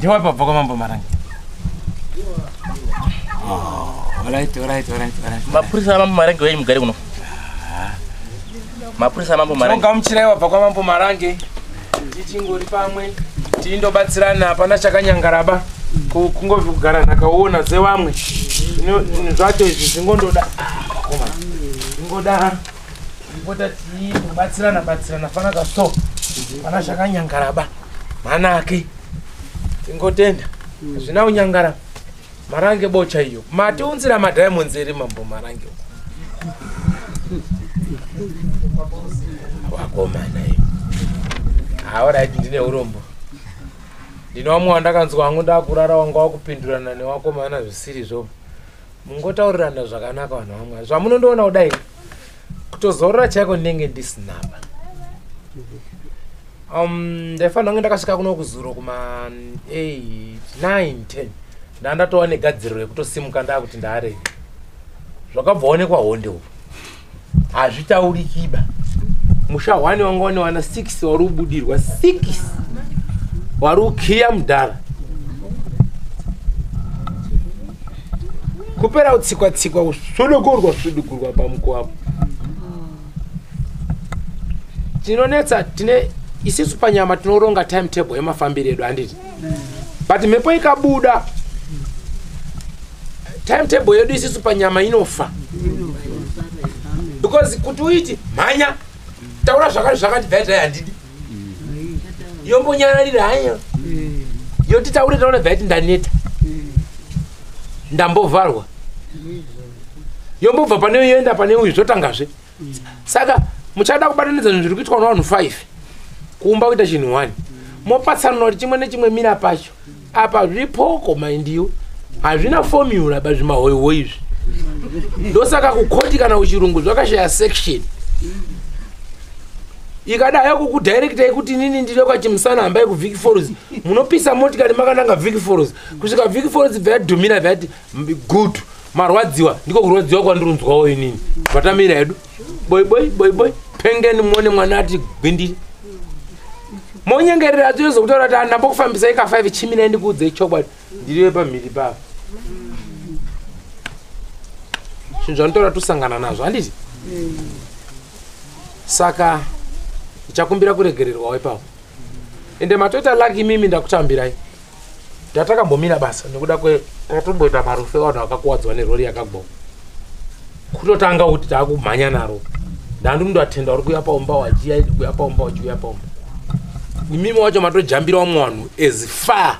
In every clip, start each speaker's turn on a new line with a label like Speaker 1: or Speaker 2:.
Speaker 1: Ndiwapi wabva kwaMambo Marange? Oh, alright, alright, alright, alright.
Speaker 2: Mapurisa aMambo Marange wenyu mugare kuno. Mapurisa aMambo Marange.
Speaker 1: Tinogamuchirai wabva kwaMambo Marange. Tichingori pamwe tindobatsirana, hapana chakanyangaraba. Kungovi kugara nhakaona sewamwe. Zvinhu zvacho izvi zvingondoda. Vakomana. Zvingoda kupota tiindobatsirana batsirana fana kaso. Pana chakanyangaraba. Manake. Tingotenda. Zvina unyangara. Marange bocha iyo. Matiunzira madiamonds ere Mambo Marange uko. Wakomana iyo. Alright, ndine urombo. Ndine wamwe wandakanzwa hangu ndakurara wanga wakupindurana newakomana zvisirizvo. Mungotaurirana zvakanaka vanhu vamwe. Zvamunondoona kudai kutozorora chaiko ndinenge ndisinapa. Ndaifanira kunge ndakasvika kuno kuzuro kuma 8 9 10. Ndandatova negadziriro yekutosimuka ndakuti ndaarege. Zvakabvaonekwa honde uku. Hazvitaurikiba. Musha 1 wanga une wana 6 wari kubudirwa 6 wari kukiya mudhara. Kupera kutsikwa tsikwa kusvodokorwa svodokorwa pamukowa. Tinonetsa tine isisu panyama tinoronga timetable yemafambiro edu handiti. But mhepo ikabuda timetable yedu isisu panyama inofa. Because kuti uiti mhanya taura zvakati zvakati bvaita handidi. Yombonyararira hayo. Yoti taure taura bvaiti ndaneta. Ndambovharwa. Yombobva pane yoenda pane uyu zvotangazve. Saka muchada kubatanidza zvinhu zviri kuitwa nevanhu 5 kuumba kuita chinhu 1. Mopatsanura kuti chimwe nechimwe mira pacho. Apa zvipoko mind you. Hazvina formula ba zvimahoiho izvi. Ndosaka kukoti kana kuchirungu zvakashaya section. Ikadai kukudirecta kuti inini ndiri kwaChimusana hambai kuVic Falls. Munopisa motikari makananga Vic Falls. Kusvika Vic Falls bva yadhumira bva yati good. Marwadziwa ndiko kurwadziwa kwandirunzwawo inini. Vatamira hedu. Boy boy boy boy. Pengeni muone mwana ati gwindiri. Monyengerera tozokutora kuti andambokufambisai ka 5 chimina ndikuudzei chokwadi. Ndiriwe pamhiri papa. Zvinhu zvanotora tosangana nazvo handiti? Saka ndichakumbira kuregererwawo ipapo. Ende matoita lucky mimi ndakutambirai. Ndatakambomira basa nekuda kwe tatomboita marufe vanhu vakakuwadzwa nerori yakagwa. Kutotanga kuti takumhanya naro. Ndandikundoatenda uri kuuya paumba wachiya kuuya paumba wachiuya paumba. Mimi wacho matojambira vamwe vanhu as far.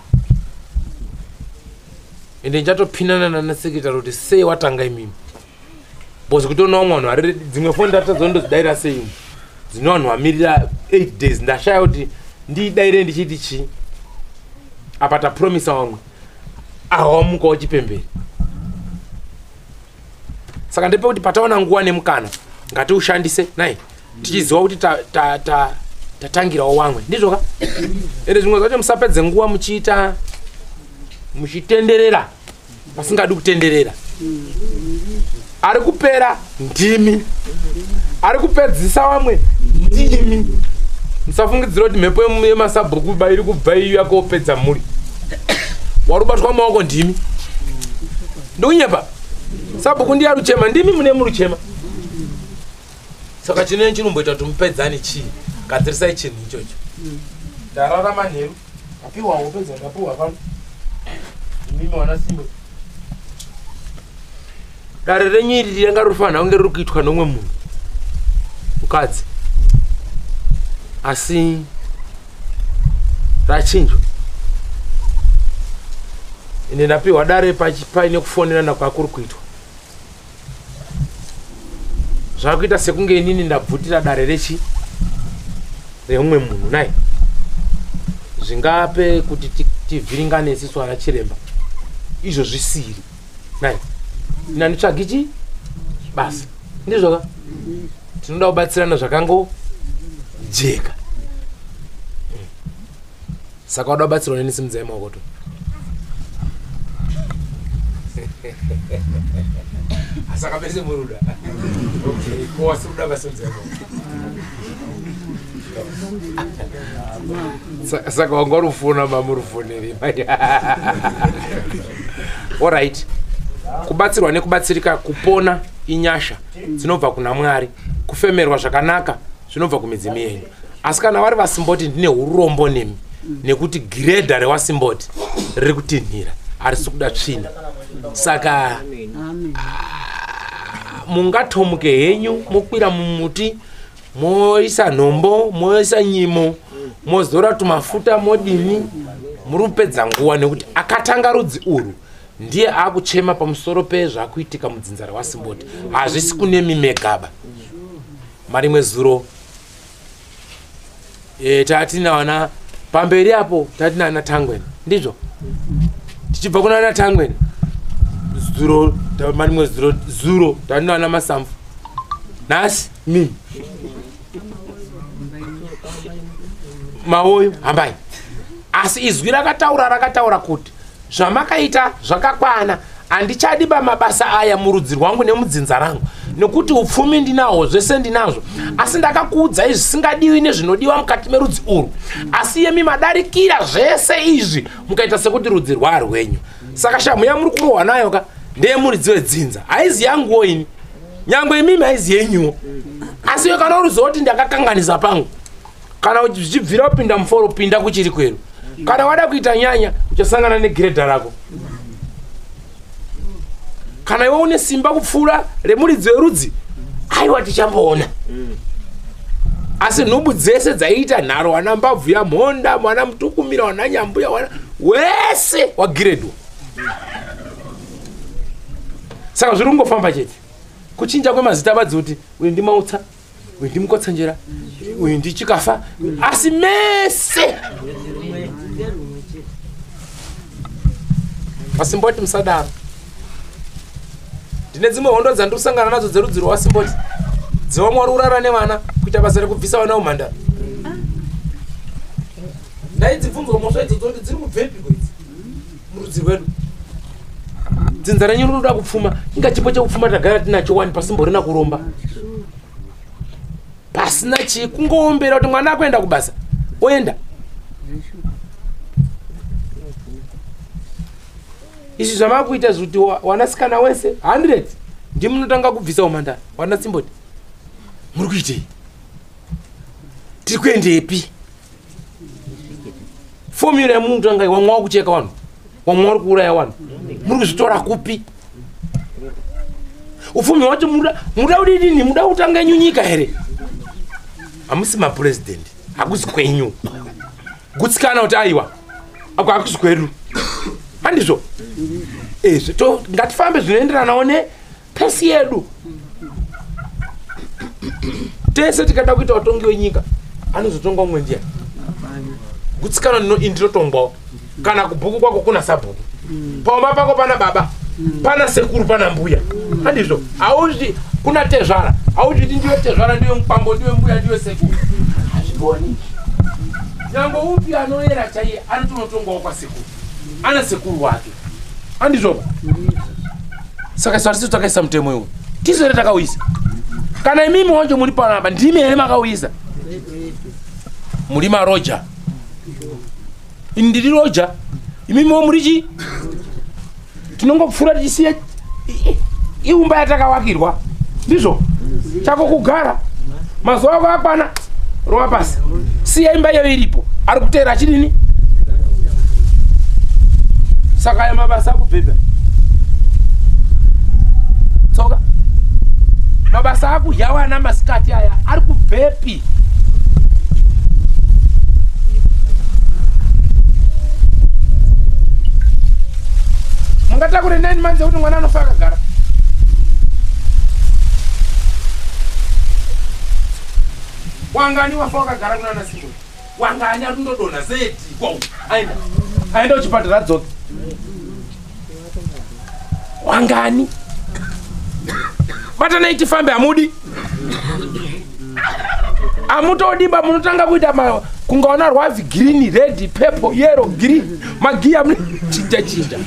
Speaker 1: Ende ndichatopinana nana secretary kuti sei watanga imimi. Because kutoona vamwe vanhu vari dzimwe foni ndatodzondodzidaira sei. Dzine vanhu vamirira 8 days ndashaya kuti ndiidaire ndichiti chii. Apa tapromisa vamwe awamuka wachipemberi. Saka ndepe kuti pataona nguva nemukana ngatiushandise nai tichiziva kuti tatangirawo wamwe ndizvo ka. Ende zvimwe zvacho musapedze nguva muchiita muchitenderera pasingadi kutenderera. Ari kupera ndimi, ari kupedzisa vamwe ndimi. Musafungidzira kuti mhepo yemasabhuku ba iri kubva iyo yakopedza mhuri. Warubatwa maoko ndimi. Ndikunyepa? Sabhuku ndiye aruchema, ndimi mune muruchema. Saka chinenge chinomboita kuti mupedzane chii? Gadzirisai chinhu ichocho. Ndarara manheru, ndapiwa hope dzandapiwa pano. Imimi wana Simba. Dare renyu iri ranga rinofanira kunge riri kuitwa nomwe munhu mukadzi, asi rachinjwa. Ende ndapiwa dare paine kufonerana kwakuri kuitwa. Zvakuita sekunge inini ndabvutira dare rechi reumwe munhu nai. Zvingape kuti tivhiringane isisu ana chiremba. Izvo zvisiri. Nai. Nanditsvagi chi basa. Ndizvo ka? Tinoda kubatsirana zvakangojeka. Saka wada kubatsirwa neni simudzai maoko to. Saka pese muruda. Okay, ko wasi kuda basimudzai maoko. Saka wanga urufuna mamurufuniri. Alright. Kubatsirwa nekubatsirika, kupona inyasha dzinobva kuna Mwari, kufemerwa zvakanaka zvinobva kumidzimu yenyu. Asi kana vari vasimboti, ndine urombo nemi nekuti giredha rewasimboti riri kutinhira, harisi kuda tsvina. Saka mungatomuke henyu mokwira mumuti, moisa nhombo, moisa nyimo, mozora tumafuta, modini, muri kupedza nguva nekuti akatanga rudzi urwu ndiye akuchema pamusoro pezvakuitika mudzinza rawasimboti. Hazvisi kune mimegaba. Marimwe zuro tatina vana pamberi apo, tatina ana Tangweni, ndizvo tichibva kuna ana Tangweni zuro, marimwe zuro tatina vana Masamfu, nhasi mimi Mawoyo hambai. Asi izwi rakataura kuti zvamakaita zvakakwana, handichadi mabasa aya murudzi rwangu nemudzinza rangu, nekuti upfumi ndinahwo, zvese ndinazvo, asi ndakakuudzai zvisingadiwi nezvinodiwa mukati merudzi urwu. Asi yemi madarikira zvese izvi mukaita sekuti rudzi rwarwenyu. Saka shamhu yamuri kurohwa nayo ka ndeyemuridzi wedzinza, haizi yanguwo ini, nyangwe imimi haizi yenyuwo. Asi iwe kana uruziva kuti ndakakanganisa pangu, kana zvichibvira kupinda muforo, pinda kuchiri kweru. Kana wada kuita nyanya, uchasangana negiredha rako. Kana iwe une simba kupfuura remuridzi werudzi, aiwa tichamboona. Asi nhubu dzese dzaiita nharo, wana mbabvu yamhonda, wana mutukumira, wana nyambuya, wana wese wagiredwa. Saka zviri kungofamba chete. Kuchinja kwemazita badzi kuti uyu ndiMautsa, uyu ndiMukotsanjera, uyu ndiChikafa, asi mese vasimboti musadaro. Ndine dzimwe hondo dzandiri kusangana nadzo dzerudzi rwavasimboti, dzevamwe vari kurara nevana kuita basa rekubvisa vana umhandara. Ndaidzibvunzwa mhosva idzodzo kuti dziri kubvepiko idzi murudzi rwedu. Dzinza renyu rinoda kupfuma, inga chipo chekupfuma tagara tinacho wani, pasimborina kuromba, pasina chii, kungoombera kuti mwana akuenda kubasa oenda. Izvi zvamakuita zvekuti wanasikana wese 100 ndimunotanga kubvisa umhandara. Wana simboti muri kuitei? Tiri kuendepi? Fomula yamunotanga, wamwe wakucheka vanhu, wamwe wari kuuraya vanhu, muri kuzvitora kupi? Upfumi hwacho muda kudidini? Muda kutanga yenyu nyika here? Hamusi mapurezidendi, hakuzi kwenyu. Gutsikana kuti aiwa, ako hakuzi kwedu, handizvo? Ezvo ngatifambe zvinoenderanawo nepesi yedu. Tese tikada kuita vatongi wenyika, anozotonga umwe ndiani? Gutsikana ndinotongwawo. Kana kubhuku kwako kuna sabhuku, paumba pako pana baba, pana sekuru, pana mbuya, handizvo? Hauzvi kuna tezvara, hauzviti ndiwe tezvara, ndiwe mukwambo, ndiwe mbuya, ndiwe sekuru, hazvigoni. Nyangwe upi anoera chaiye anotonotongwawo kwasekuru, ana sekuru wake, handizvoba? Saka isu hatisi takaisa mutemo iwo, tisu here takauisa? Kana imimi wacho muri panapa, ndimi here makauisa? Muri maroja, ini ndiri roja, imimiwo muri chii? Tinongopfuura tichisiya iumba yatakawakirwa, ndizvo? Chako kugara, mazuva ako akwana, rova pasi, siya imba iyo iripo, ari kuteera achidini? Saka aya mabasa akubvebha tsoka, mabasa akudya wana masikati aya ari kubvepi? Mungatakure 9 months yekuti mwana anofa akagara. Wangani wafa wakagara kuna nasimbo? Wangani ari kundodonha zedi kwau, aenda kuchipatara adzoke? Wangani? Batanai tifambe. Hamudi, hamutodiba, munotanga kuita kungaona rwavi, green, red, purple, yellow, green, magiya chinja chinja.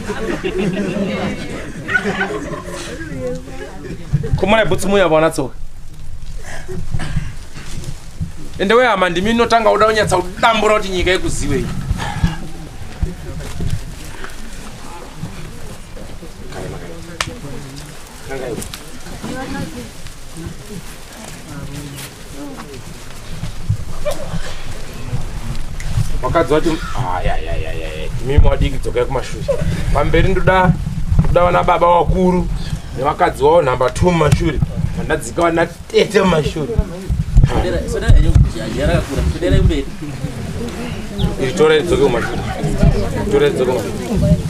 Speaker 1: Kumana bhutsu muya vana tsoka. Ende we hama ndimi inotanga kuda kunyatsa kudambura kuti nyika ikuzive. Wakadzi wati mimi wadiki dzokai kumashure. Pamberi ndoda vana baba wakuru nevakadzi wavo nhamba 2 mumashure. Vandadzika vana tete mumashure. Iri tora idzoke kumashure. Tora idzoke kumashure.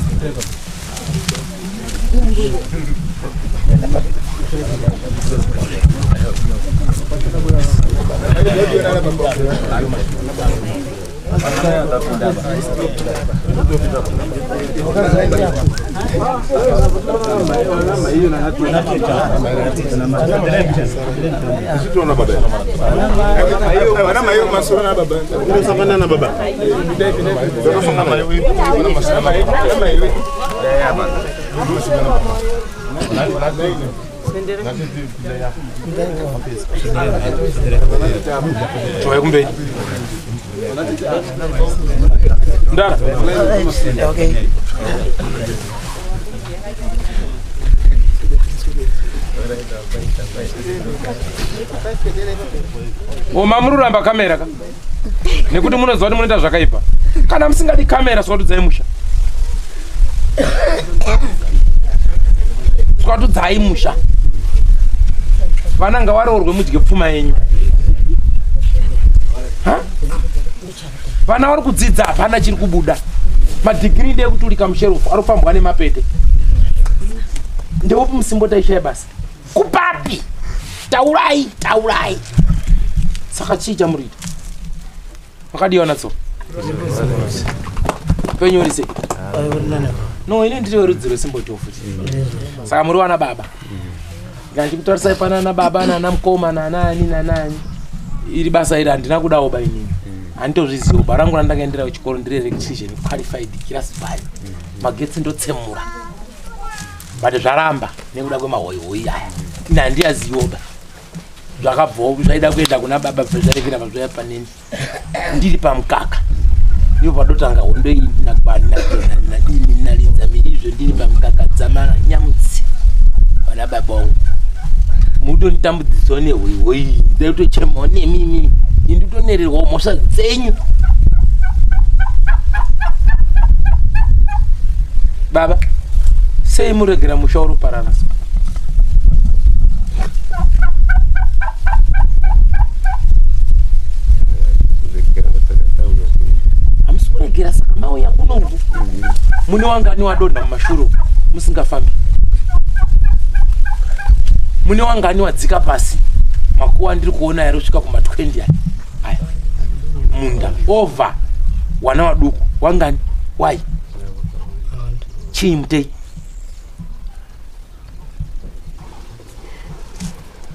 Speaker 1: Ndara.
Speaker 3: Okay.
Speaker 1: Oma mururamba kamera ka. Nekuti munoziva kuti munoita zvakaipa. Kana musingadi kamera swatudzai musha. Swatudzai musha. Vana ngavarorwe mudye pfuma yenyu. Ha? Vana vari kudzidza hapana chiri kubuda. Madhigiri ndeyekuturika musherufu arikufambwa nemapete. Ndeupi musimbota ishaya basa? Kupapi? Taurai, taurai. Saka chii chamuriita? Makadiwa natso? Penyu uri sei? No, ini ndiri werudzi rwesimbotiwo futi. Saka muri vana baba. Kana ndichikutarisai pana ana baba nana mukoma nanani nanani. Iri basa iri handina kudawo ba inini. Handitozvizivo ba rangu randakaendera kuchikoro ndiri electrician qualified class 5. Magetsi ndotsemura. But zvaramba nekuda kwemahoihoi aya. Ini handiyazivo ba. Zvakabvawo zvaida kuenda kuna baba zvarekera pazvaya paneni. Ndiri pamukaka. Ndipo padotanga hondo iyi nadini naridza mirizvo ndiri pamukaka dzamara nyamutsi. Vana baba vangu. Mutonitambudzisawo nehoihoi ndaitochemawo nemimi. Inditonererwawo mhosva dzenyu. Baba, sei muregera musha uri kuparara? Hamusi kuregera saka mauya kunoku. Mune wangani wadonha mumashure uku musingafambi? Mune wangani wadzika pasi? Makuva ndiri kuona yari kusvika kuma 20 aya. Munda over wana waduku wangani? Why? Chii mutei?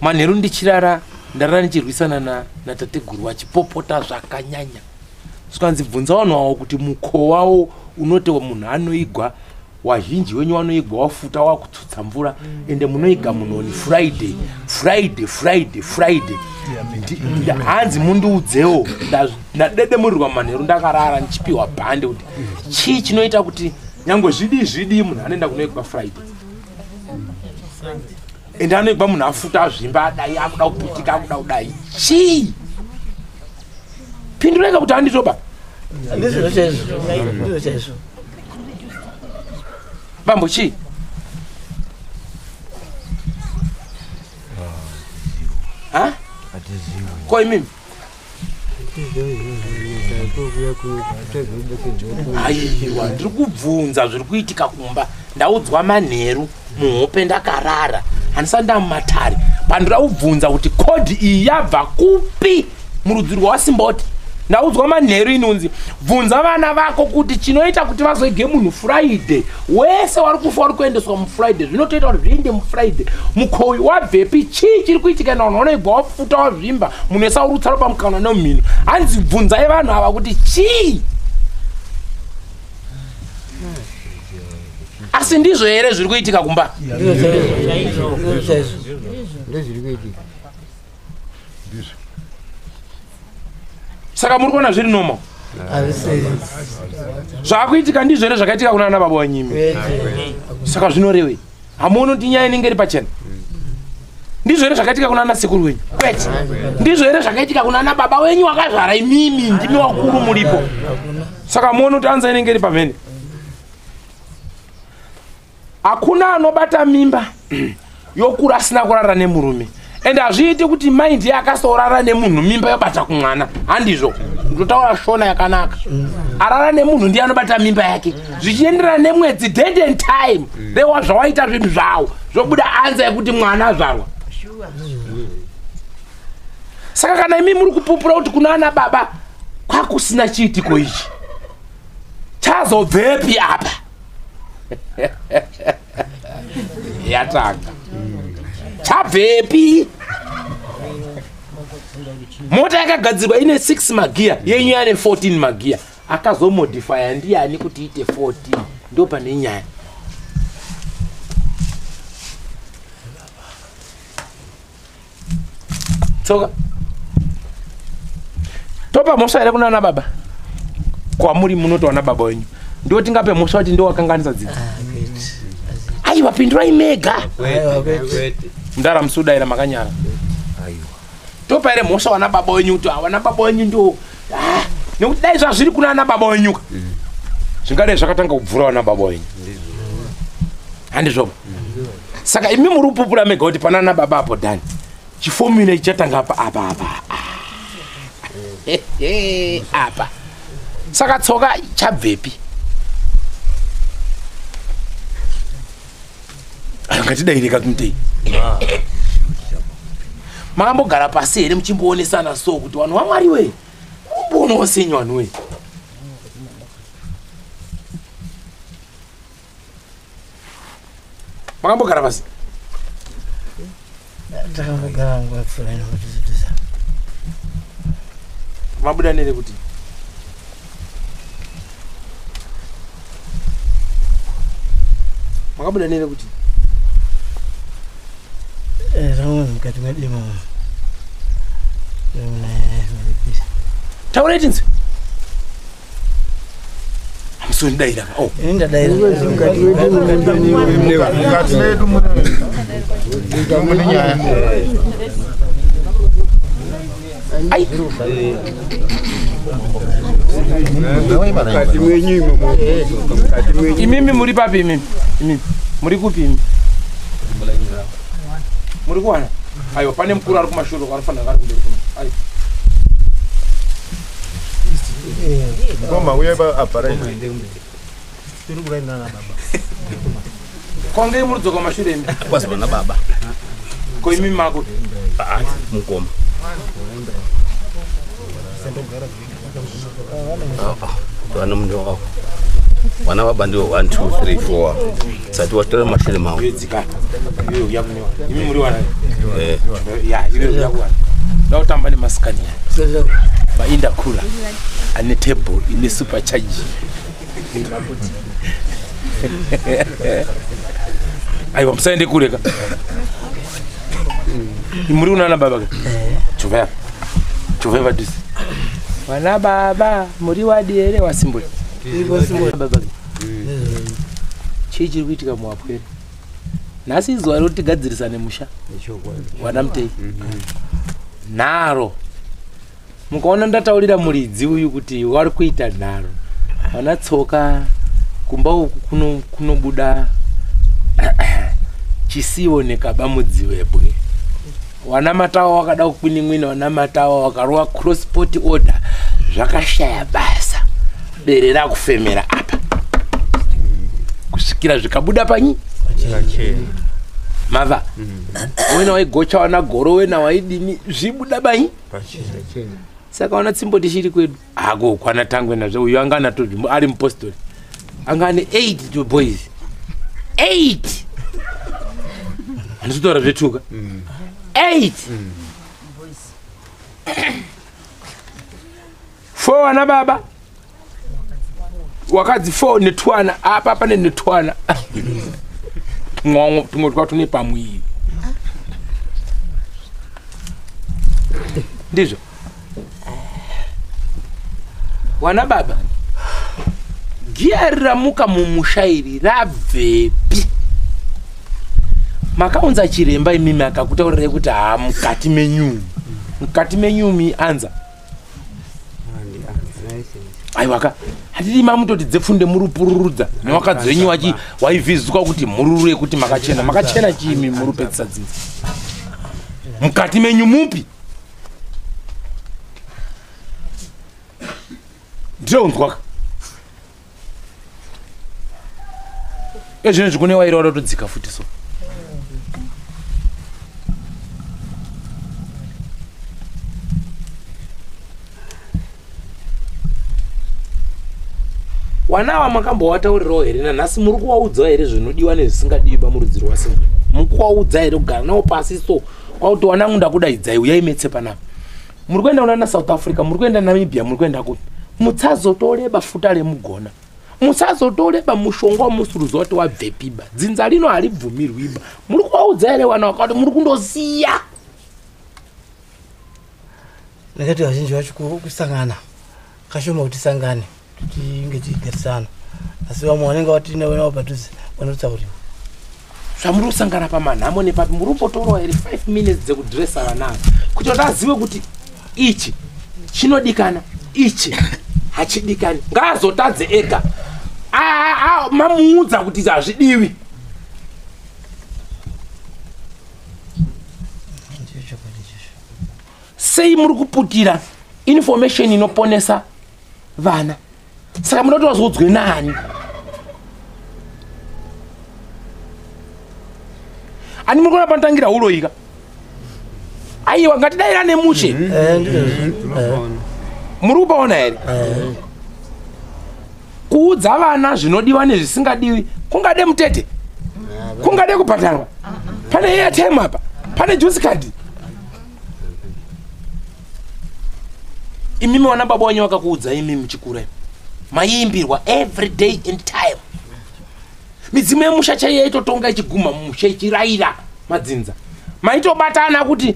Speaker 1: Manheru ndichirara ndarara ndichirwisana natateguru vachipopota zvakanyanya. Zvikanzi bvunza vanhu vavo kuti mukowa wawo unoti munhu anoigwa wazhinji wenyu wanoigwa wafuta wakutsutsa mvura ende munoiga munhu Friday Friday Friday Friday. Hanzi mundiudzewo ndadedemurirwa manheru ndakarara ndichipiwa bhande kuti chii chinoita kuti nyangwe zvidii zvidii munhu anoenda kunoigwa Friday. Ende anoigwa munhu afuta azvimba adai akuda kuputika akuda kudai. Chii? Pindureka kuti handitoba.
Speaker 3: Ndizvo chaizvo. Ndizvo chaizvo.
Speaker 1: Bambo chii? Ha? Ko imimi? Aiwa, ndiri kubvunza zviri kuitika kumba. Ndaudzwa manheru muhope ndakarara. Handisati ndamumatare. Pandira kubvunza kuti khodhi iyi yabva kupi murudzi rwawasimboti. Ndaudzwa manheru inonzi bvunza vana vako kuti chinoita kuti vazoige munhu Friday. Wese wari kufa wari kuendeswa muFriday. Zvinotoita kuti zviende muFriday. Mukowi wabvepi? Chii chiri kuitika na vanhu vanoigwa wafuta wazvimba munhu wese aurutsa ropa mukanwa nemumhino. Hanzi bvunzai vanhu ava kuti chii? Asi ndizvo here zviri kuitika kumba?
Speaker 3: Ndizvo chaizvo. Ndizvo chaizvo. Ndizvo zviri kuitika.
Speaker 4: Ndizvo.
Speaker 1: Saka muri kuona zviri normal? Zvakuitika ndizvo here zvakaitika kuna ana baba wanyimi? Saka zvinorevei? Hamuoni kuti nyaya inenge iri pachena? Ndizvo here zvakaitika kuna ana sekuru wenyu? Kwete. Ndizvo here zvakaitika kuna ana baba wenyu wakazvara imimi, ndimi wakuru muripo? Saka muone kuti anza inenge iri pamhene. Hakuna anobata mimba yokura asina kurara nemurume. Ende hazviiti kuti mai ndiye akasorara nemunhu mimba yobata kumwana. Handizvo. Ndotaura shona yakanaka. Arara nemunhu ndiye anobata mimba yake. Zvichienderana nemwedzi, date and time. Rewa zvawaita zvinhu zvawo. Zvobuda anza yekuti mwana azvarwa. Saka kana imi muri kupupura kuti kuna ana baba kwakusina chiitiko ichi, chazobvepi apa? Yatanga. Chabvepi? Mota yakagadzirwa ine 6 magiya, yenyu yane 14 magiya. Akazomodifya ndiani kuti iite 14? Ndo pane nyaya. Tsoka. Topa mhosva here kuna ana baba? Kwamuri munotowana baba wenyu. Ndo tingape mhosva kuti ndo wakanganisa dzidzi. Aiwa, pindurai mega. Mudara musudaira makanyara. Topa here mhosva wana baba wenyu kuti wana baba wenyu ndo nekuti dai zvazviri kuna ana baba wenyu ka. Zvingadai zvakatanga kubvura wana baba wenyu. Handizvo. Saka imi muri kupupura mega kuti pana ana baba apo Dani. Chifomula ichatanga apa apa apa. Apa. Saka tsoka chabvepi? Ngatidaireka kumutei. Makambogara pasi here muchimboonesana so kuti vanhu vaMwari we? Mumboonawo senyu vanhu we. Makambogara pasi?
Speaker 3: Takambogara nguva pfuura inokuti.
Speaker 1: Mabuda nere kuti? Makabuda nere kuti?
Speaker 3: Ramwe mukati medemo.
Speaker 1: Taura itinzi. Hamusondidaira. Oh.
Speaker 3: Ini ndadaira.
Speaker 4: Mukati medu mune nyaya.
Speaker 1: Ai. Imimi muri papi imimi? Imimi. Muri kupi imimi? Muri kuwana? Aiwa, pane mukuru ari kumashure anofanira ari kumberi kuno. Aiwa.
Speaker 4: Ngoma uye apa right.
Speaker 1: Kwange muri dzoka mashure imi.
Speaker 2: Kwazwa na baba.
Speaker 1: Ko imi mako?
Speaker 2: Mukoma. Vana munhu wako. Vana baba ndiwo 1 2 3 4. Sati watora mashure mawo.
Speaker 1: Dzika. Iyo yakunewa. Imi muri wana.
Speaker 2: Eh.
Speaker 1: Ya, iyo yakuwana. Ndautamba nemasikani. Mainda kula. Ane table ine supercharge. Aiwa musaende kure ka. Muri unana baba ka? Chuvaya. Chuvaya vadisi. Wana baba muri wadi here wasimburi? Baba. Chii chiri kuitika muwapwere? Nhasi izuva rotigadzirisane musha. Wana mutei. Nharo. Mukaona ndataurira muridzi uyu kuti wari kuita nharo. Wana tsoka kumba uku kunobuda chisiwo nekabamudziwebwe. Wana matawa wakada kukwinimwina, wana matawa wakarova cross-port order zvakashaya basa. Bere rakufemera apa. Kusvikira zvikabuda panyi? Mava. Wena waigocha wana goro wena waidini zvibuda banyi? Saka wana tsimbo tishiri kwedu. Ako kwana tangwe nazvo uyu anga anato ari mupostori. Anga ane 8 to boys. 8. Handitotaura zvetuka. 8. 4 wana baba. Wakadzi 4 netwana apa pane netwana. Tumwe tumwe twatune pamwiri. Ndizvo. Wana baba, giya riramuka mumusha iri rabvepi? Makaunza chiremba imimi akakutaurirai kuti haa mukati menyu. Mukati menyu mi anza. Aiwaka, hatidi mamutoti dzepfunde murupururudza newakadzi wenyu wachi waivhizuka kuti mururu yekuti makachena. Makachena chii murupedzisa dzinza? Mukati menyu mupi? Ndinounzwaka. Ezvinezvi kune waira watodzika futi so. Wana makambowataurirawo here nanhasi muri kuwaudzawo here zvinodiwa nezvisingadiwi pamurudzi rwaSimba? Mukuwaudza here kugara nawo pasi so kwakuti wanangu ndakudaidzai uyai metse panapa. Muri kuenda kunana South Africa, muri kuenda Namibia, muri kuenda kupi? Musazotoreba futa remugona. Musazotoreba mushonga wamusuruza kuti wabvepiba. Dzinza rino haribvumirwiba. Muri kuwaudza here wana wakati muri kundosiya?
Speaker 3: Ndakati vazhinji vacho kusangana. Kashoma kuti sangane. Tinge tigarisana. Asi vamwe vanenge vatine navo padhuze vanotsauriwa.
Speaker 1: Zvamuri kusangana pamanhamo nepapi muri kumbotorawo here 5 minutes dzekudhiresa vana ava kuti vazive kuti ichi chinodikana, ichi hachidikani. Ngaazotadze ega. Mamuudza kuti hazvidiwi. Sei muri kuputira information inoponesa vana? Saka munoti wazodzwe nani? Ani muri kuona panotangira uroyika? Aiwa, ngatidaira nemushe. Muri kupaona here? Kuudza vana zvinodiwa nezvisingadiwi kungade mutete, kungade kubhadharwa. Pane airtime apa, pane juice card. Imimi wana baba wenyu vakakuudza imi muchikura maiimbirwa every day and time. Midzimu yemusha chaiyo yaitotonga ichiguma musha ichirayira madzinza. Maitobatana kuti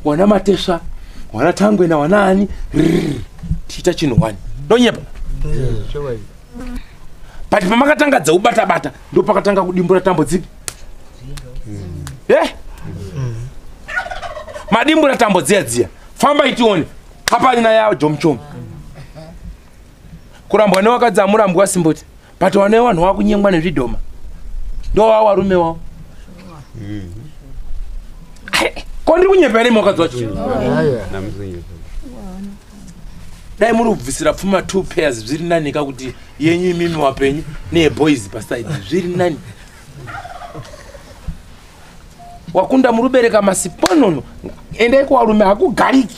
Speaker 1: wana Matesva, wana Tangwena, wana ani, tiita chinhu wani. Ndonyepa. But pamakatanga dzeubata-bata ndo pakatanga kudimbura tambo dzipi? Madimbura tambo dziya dziya. Famba itione. Hapana yawo jomuchomu. Kurambwa newakadzi amurambwa Simboti. But wane vanhu vakunyengwa nezvidhoma. Ndo wao varume wao. Ko ndiri kunyepa here mukadzi wacho? Dai muri kubvisira pfuma 2 pairs zviri nani ka kuti yenyu imimi wapenyu neyeboys paside zviri nani. Wakunda murubereka masiponono. Endai kuvarume hakugariki.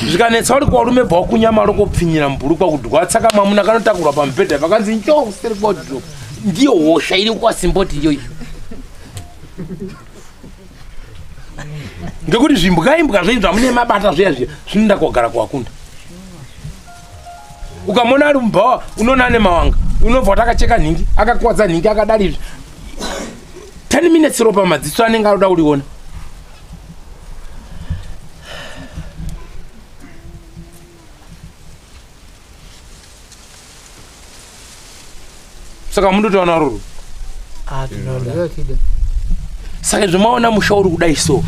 Speaker 1: Zvikanetsa uri kuvarume bva wakunyama rokopfinyira mubhuru kwakudwa tsaka mwamuna kanotakurwa pamubhedha pakanzi njo kuseri kwodrop. Ndiyo hosha iri kwaSimboti iyoyo. Ngekuti zvimbwa imbwa zvenyu zvamune mabata zviya zviya zvinoenda kogara kuwakunda. Ukamona ari mubhawa unoona ane mawanga, unobva kuti akacheka nhingi, akakuwadza nhingi, akadari izvi. 10 minutes ropa madziso anenge aroda kuriona. Saka mundotoona ruru. Saka izvo maona musha uri kudai so.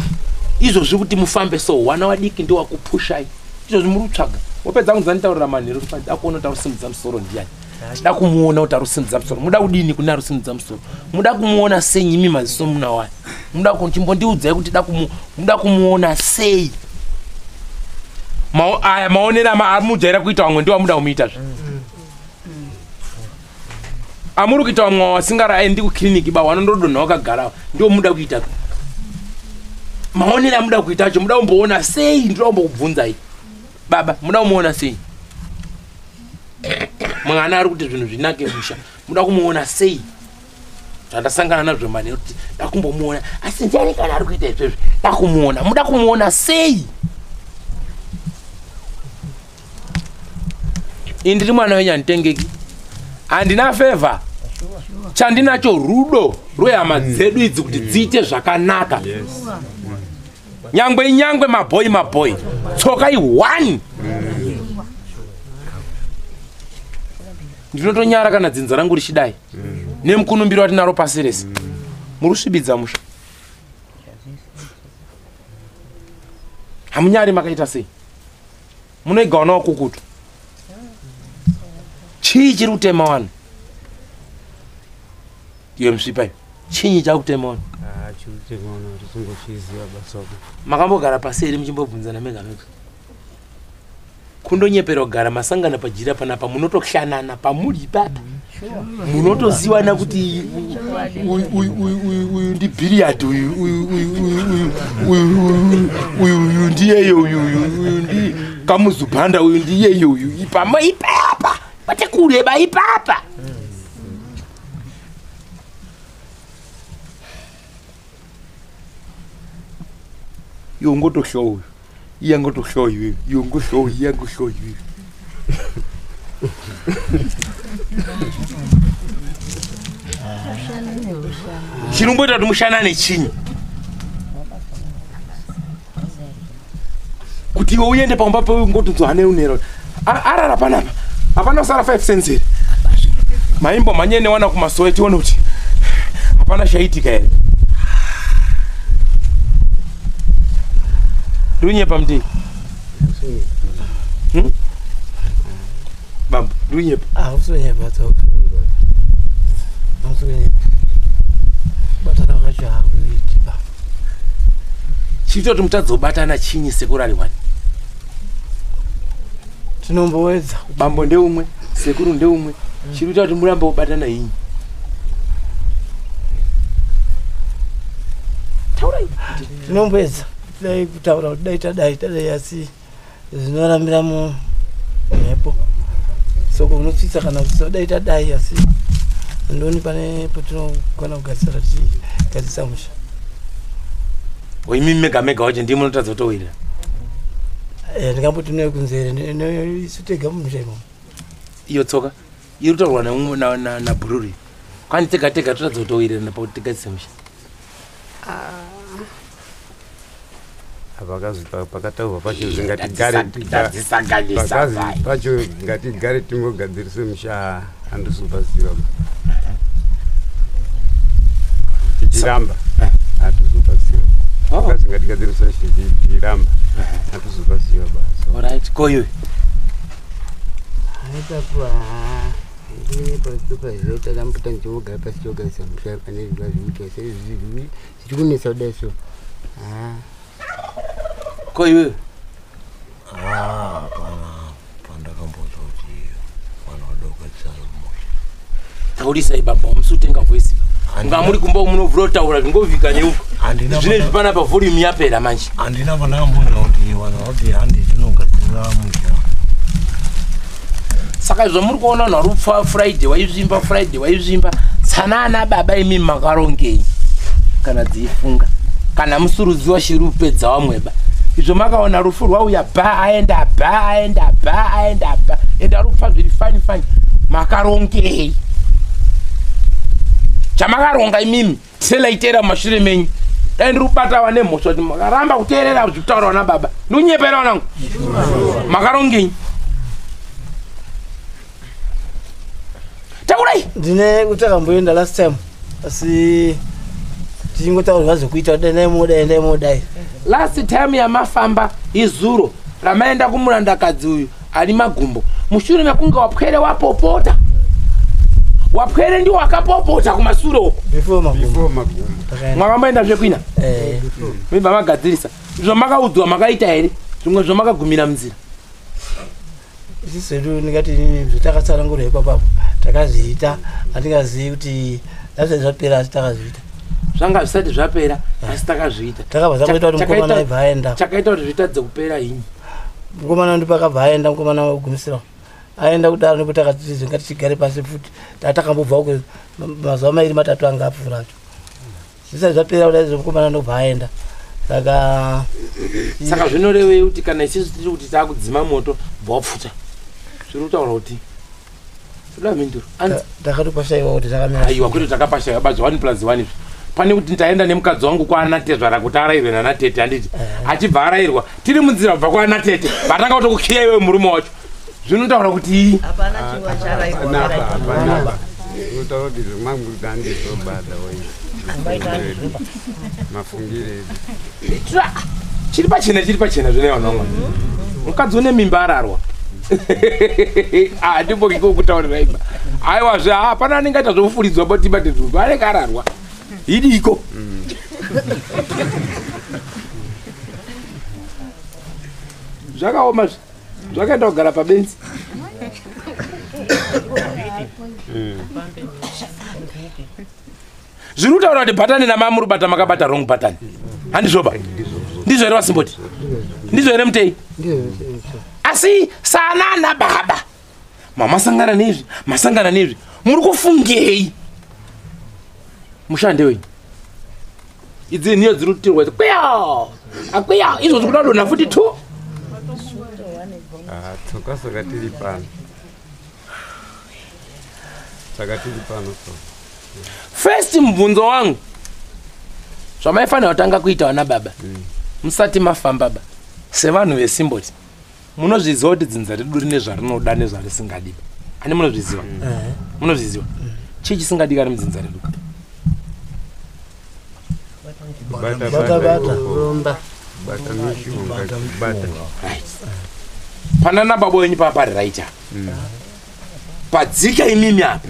Speaker 1: Izvozvi kuti mufambe so, wana wadiki ndo wakupushai. Izvozvi muri kutsvaga. Wapedza kunzanitaurira manheru kuti akuona kuti arusimudza musoro ndiyani. Chida kumuona kuti arusimudza musoro. Muda kudini kune arusimudza musoro? Muda kumuona sei imi maziso muna wani? Muda kuchimbondiudzai kuti muda kumuona sei? Aya maonero amujaira kuita vamwe ndiwo amuda kumuita zve. Amuri kuita vamwe vasingaraendi kukliniki ba vanondodonha vakagara ndiwo muda kuita. Maonero amuda kuita acho muda kumboona sei? Ndinoda kumbokubvunzai. Baba, muda kumuona sei? Mwana ari kuti zvinhu zvinake musha. Muda kumuona sei? Zvandasangana nazvo manheru kuti ndakumbomuona. Asi ndiani kana ari kuita izvezvi? Ndakumuona. Muda kumuona sei? Ini ndiri mwana wenyu handitengeki. Handina favor. Chandinacho rudo rwehama dzedu idzi kuti dziite zvakanaka. Nyangwe inyangwe, mabhoi mabhoi, tsoka i1. Ndinotonyara kana dzinza rangu richidai nemukunumbiro watinaro pasi rese. Muri kusvibidza musha. Hamunyari makaita sei? Munoigawana wakukutu. Chii chiri kutema wanu? Iwe musvipa iwe. Chinyi chakutema wanu? Makambogara pasi here muchimbobvunzana mega mega? Kundonyepera kugara masangana pajira panapa, munotohlanana pamuri ipapa. Munotoziwana kuti uyu ndibhiriyadhi, uyu uyu uyu uyu uyu uyu uyu ndiyeyo, uyu uyu uyu ndi kamuzubhanda, uyu ndiyeyo, uyu ipama ipapa kwete kureba ipapa. Iwe ungotohlowa uyu, iye angotohlowa iwewe, iwe ungohlowa, iye angohlowa iwewe. Chinomboita kuti mushanane chinyi? Kuti iwe uende pamba peungotonzwa hane unero arara panapa, hapana kusara 5 cents here. Maimbo manyene wana kumasowe tione kuti hapana chaitika here. Ndunyepa mti. Bambo, ndunyepa.
Speaker 3: Ah, usunyepa tsoka. Usunyepa. Batana kwacho hakuiti ba.
Speaker 1: Chiito kuti mutadzobatana chinyi sekuru ari wani?
Speaker 3: Tinombowedza.
Speaker 1: Bambo ndeumwe, sekuru ndeumwe. Chiri kuti murambe kubatana inyi. Taurai.
Speaker 3: Tinombowedza. Dai kutaura kuti dai tadai tadai, asi zvinorambira mumhepo. Soko unotsitsa kana kutsitsa dai tadai, asi ndoni pane patinogona kugadzisa tichigadzisa musha.
Speaker 1: Imi mega mega wacho ndimi munotadza kutowirira.
Speaker 3: Ndingamboti nekunzere isu tega mumusha imomo.
Speaker 1: Iyo tsoka iri kutaurwa nabhururi. Kwani tega tega totadza kutowirirana pakuti tigadzise musha.
Speaker 5: Pakataurwa pacho ngatigare pacho ngatigare tingogadzirise musha, handisi kupaziva. Tichiramba handisi kupaziva. Pakazi ngatigadzirise musha tichiramba handisi kupaziva basa.
Speaker 1: Alright, ko iwe?
Speaker 5: Ipapo ndine paziva ndambuta ndichingogara pasi chogadzisa musha pane zvinhu zviita zvichiri kunetsa kudai so.
Speaker 1: Ko iwe?
Speaker 6: Hapana pandakambonzwa kuti vanhu vanoda kugadzisa musha.
Speaker 1: Taurisai baba, musi kutenga voice. Nga muri kumba munovhura kutaura zvingovhika neuko. Zvinezvi panapa volume yapera manje.
Speaker 6: Handina pandakambonzwa kuti vanhu vati handi tinogadzira musha.
Speaker 1: Saka zvamuri kuona vanhu vari kupfa Friday waizvimba, Friday waizvimba. Tsanana baba, imi makarongei kana dziifunga kana musurudziwa shiri upedza wamweba izvo makaona rufu rwauya ba aenda ba aenda ba aenda ba enda rupfa zviri fine fine. Makarongei chamakaronga imimi? Tiselaitera mumashure menyu. Dai ndiri kubata vane mhosva kuti makaramba kuteerera zvekutaura vana baba. Ndikunyepera vanangu? Makarongei? Taurai.
Speaker 3: Ndine kuti takamboenda last time, asi tichingotaurwa zvekuita, dai dai modai dai modai.
Speaker 1: Last time yamafamba izuro ramaenda kumurandakadzi uyu ari magumbo, mushure mekunge wapwere wapopota. Wapwere ndiwo wakapopota kumasure uko.
Speaker 3: Before magumbo.
Speaker 5: Before magumbo.
Speaker 3: Takaenda.
Speaker 1: Mwakamboenda zvekwina?
Speaker 3: Eh.
Speaker 1: Mibva magadzirisa zvamakaudzwa? Makaita here zvimwe zvamakagumira munzira?
Speaker 3: Isusu hedu ndingati inini zvatakatsanangurwa ipapapo takazviita. Handingazivi kuti zvasati zvapera, asi takazviita.
Speaker 1: Zvanga zvisati zvapera, asi takazviita.
Speaker 3: Takabva takuita kuti mukomana aibva aenda.
Speaker 1: Chakaita kuti zvitadze kupera inyi?
Speaker 3: Mukomana ndipakabva aenda, mukomana wegumisira aenda kudaro, ndipo takati ngatichigare pasi futi. Tatakambobva uko mazuva mairi matatu anga apfuura acho zvisati zvapera kudai, mukomana ndobva aenda, saka
Speaker 1: Saka zvinorevei kuti kana isusu tiri kuti taakudzima moto bva wapfuta, zviri kutaura kuti toda mhinduro. Anzi
Speaker 3: Takatopashaiwa kuti takamira.
Speaker 1: Aiwa, kwete takapashaiwa bazi. 1 plus 1 izvi. Pane kuti ndaenda nemukadzi wangu kwaanatezvara kuti arairwe nanatete, handiti? Achibva arairwa tiri munzira kubva kwaanatete, vatanga kutokukiya iwe murume wacho. Zvinotaura kuti
Speaker 7: hapana chiwa charairwa.
Speaker 5: Unotaura kuti zvemangudandizobada mafungire edu.
Speaker 1: Chiri pachena, chiri pachena zvine vanhu vamwe. Mukadzi une mimba ararwa. Handimbokiko kutaurira imba. Aiwazve hapana anenge aita zvokufuridzwa botibate zvuva anenge ararwa. Idiko. Zvakaoma zvakaenda kugara pabenzi. Zviri kutaura kuti bhatani namamuri bata makabata wrong bhatani. Handizvoba. Ndizvo here vasimboti? Ndizvo here mutei? Asi sanana baba mamasangana nezvi, masangana nezvi, muri kufungei? Mushande wenyu. Idzi niyo dziri kutirwa idzi. Kwiya! Akwiya! Izvo zviri kuda kudonha futi 2.
Speaker 5: Tsoka soka tiri pano. Saka tiri pano so.
Speaker 1: First mubvunzo wangu. Zvamaifanira kutanga kuita vana baba. Musati mafamba ba. Sevanhu vesimboti. Munozviziva kuti dzinza redu rine zvarinoda nezvarisingadi. Ani munozviziva? Munozviziva? Chii chisingadikani mudzinza redu?
Speaker 5: Bata
Speaker 3: Bata, bata.
Speaker 5: Kuromba. Bata mishonga. Bata.
Speaker 1: Right. Panana baba wenyu papari right apa. Padzika imimi apa.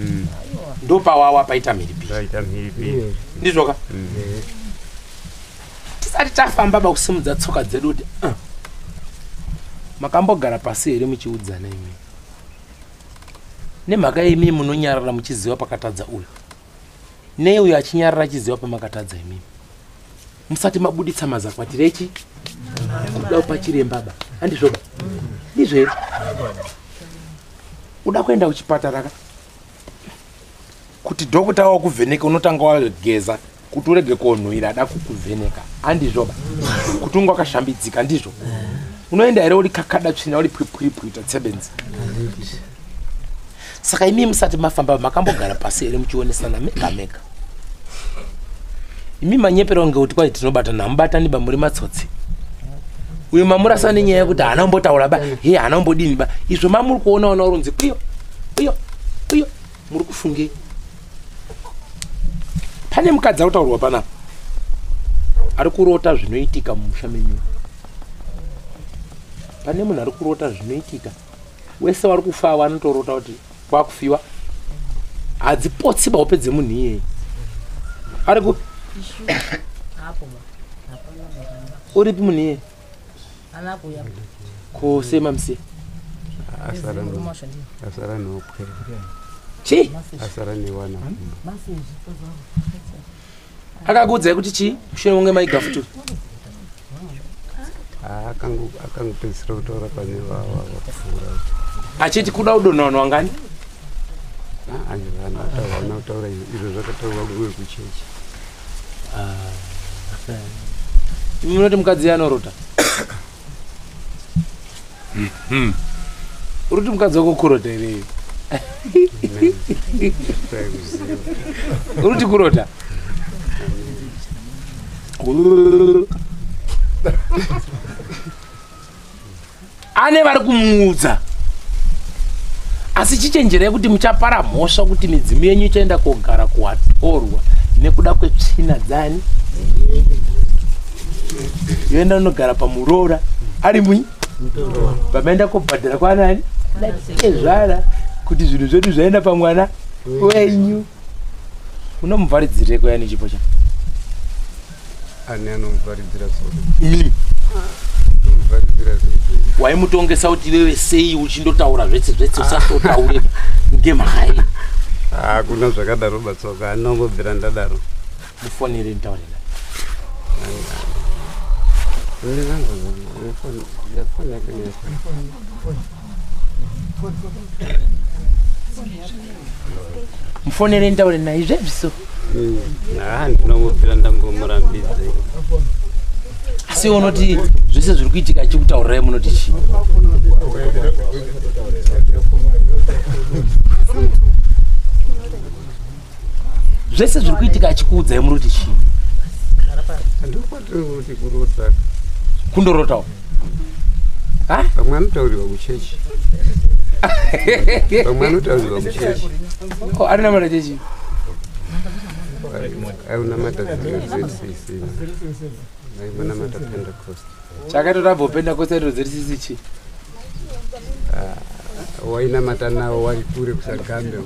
Speaker 1: Ndopawawa paita mhiripiri.
Speaker 5: Paita mhiripiri.
Speaker 1: Ndizvoka? Tisati tafamba bakusimudza tsoka dzedu kuti makambogara pasi here muchiudzana imi? Nemhaka imi munonyarara muchiziva pakatadza uyu. Nei uyu achinyarara achiziva pamakatadza imimi? Musati mabuditsa mazakwatirechi kuda kupa chiremba ba. Handizvoba? Ndizvo here? Uda kuenda kuchipatara ka? Kuti dhokota wakuvheneka unotanga wageza kuti urege konhuhwira ada kukuvheneka. Handizvoba? Kuti unge wakashambidzika, ndizvo? Unoenda here uri kakada tsvina uri pwipwipwi tsebenzi? Saka imi musati mafamba makambogara pasi here muchionesana mega mega? Imi manyepera kunge kuti kwai tinobatana, hamubatani ba, muri matsotsi. Uyu mamurasa nenyaya yekuti haana kumbotaura ba, he haana kumbodini ba. Izvo mamuri kuona ona urunzi kwiyo, kwiyo, kwiyo, muri kufungei? Pane mukadzi ari kutaurwa panapa ari kurota zvinoitika mumusha menyu. Pane munhu ari kurota zvinoitika. Wese vari kufa vanotorota kuti kwakufiwa. Hadzipotsi bahope dzemunhu iyeye. Ari kupi? Uripi munhu iyeye? Ko sema musiye?
Speaker 5: Asara neupwere.
Speaker 1: Chii?
Speaker 5: Asara newana.
Speaker 1: Akakuudzai kuti chii? Mushure munge maigafutura.
Speaker 5: Akangopedzisira kutaura pane vapfuura.
Speaker 1: Achiti kuda kudonha vanhu vangani?
Speaker 5: Havana kutaura izvo zvakataurwa nguve kuchechi.
Speaker 1: Imi munoti mukadzi anorota? Uri kuti mukadzi wako kurota here? Uri kuti kurota? Ane vari kumuudza. Asi chichenjerei kuti muchapara mhosva kuti midzimu yenyu ichaenda kogara kuwatorwa nekuda kwetsvina dzani. Yoenda unogara pamuroora ari munyi pamaenda kobhadhara kwanani ezvara kuti zvinhu zvedu zvaenda pamwana wenyu. Unomuvharidzireko yani chipo cha?
Speaker 5: Ani anomuvharidzira soro?
Speaker 1: Mimi.
Speaker 5: Anomuvharidzira sei?
Speaker 1: Waimutongesa kuti wewe sei uchindotaura zvese zvese usatotaure ngemhai.
Speaker 5: Hakuna zvakadaro batsoka, anongobvira ndadaro.
Speaker 1: Mufonere nditaure naye. Mufonere nditaure naye zvezviso.
Speaker 5: Ndinongobvira ndangomurambidza.
Speaker 1: Asi unoti zvese zviri kuitika achikutaurirai munoti chii? Zvese zviri kuitika achikuudzai muri kuti chii?
Speaker 5: Ndokwatiri kurota.
Speaker 1: Kundorotawo. Ha?
Speaker 5: Pamwe anotaurirwa kuchechi. Pamwe anotaurirwa kuchechi.
Speaker 1: Oh, arinamata chechi.
Speaker 5: Ainamata ZCC. Ainamata Pentecost.
Speaker 1: Chakatorabvo Pentecost iro ZCC chi?
Speaker 5: Wainamata nawo wari kure kusagambe.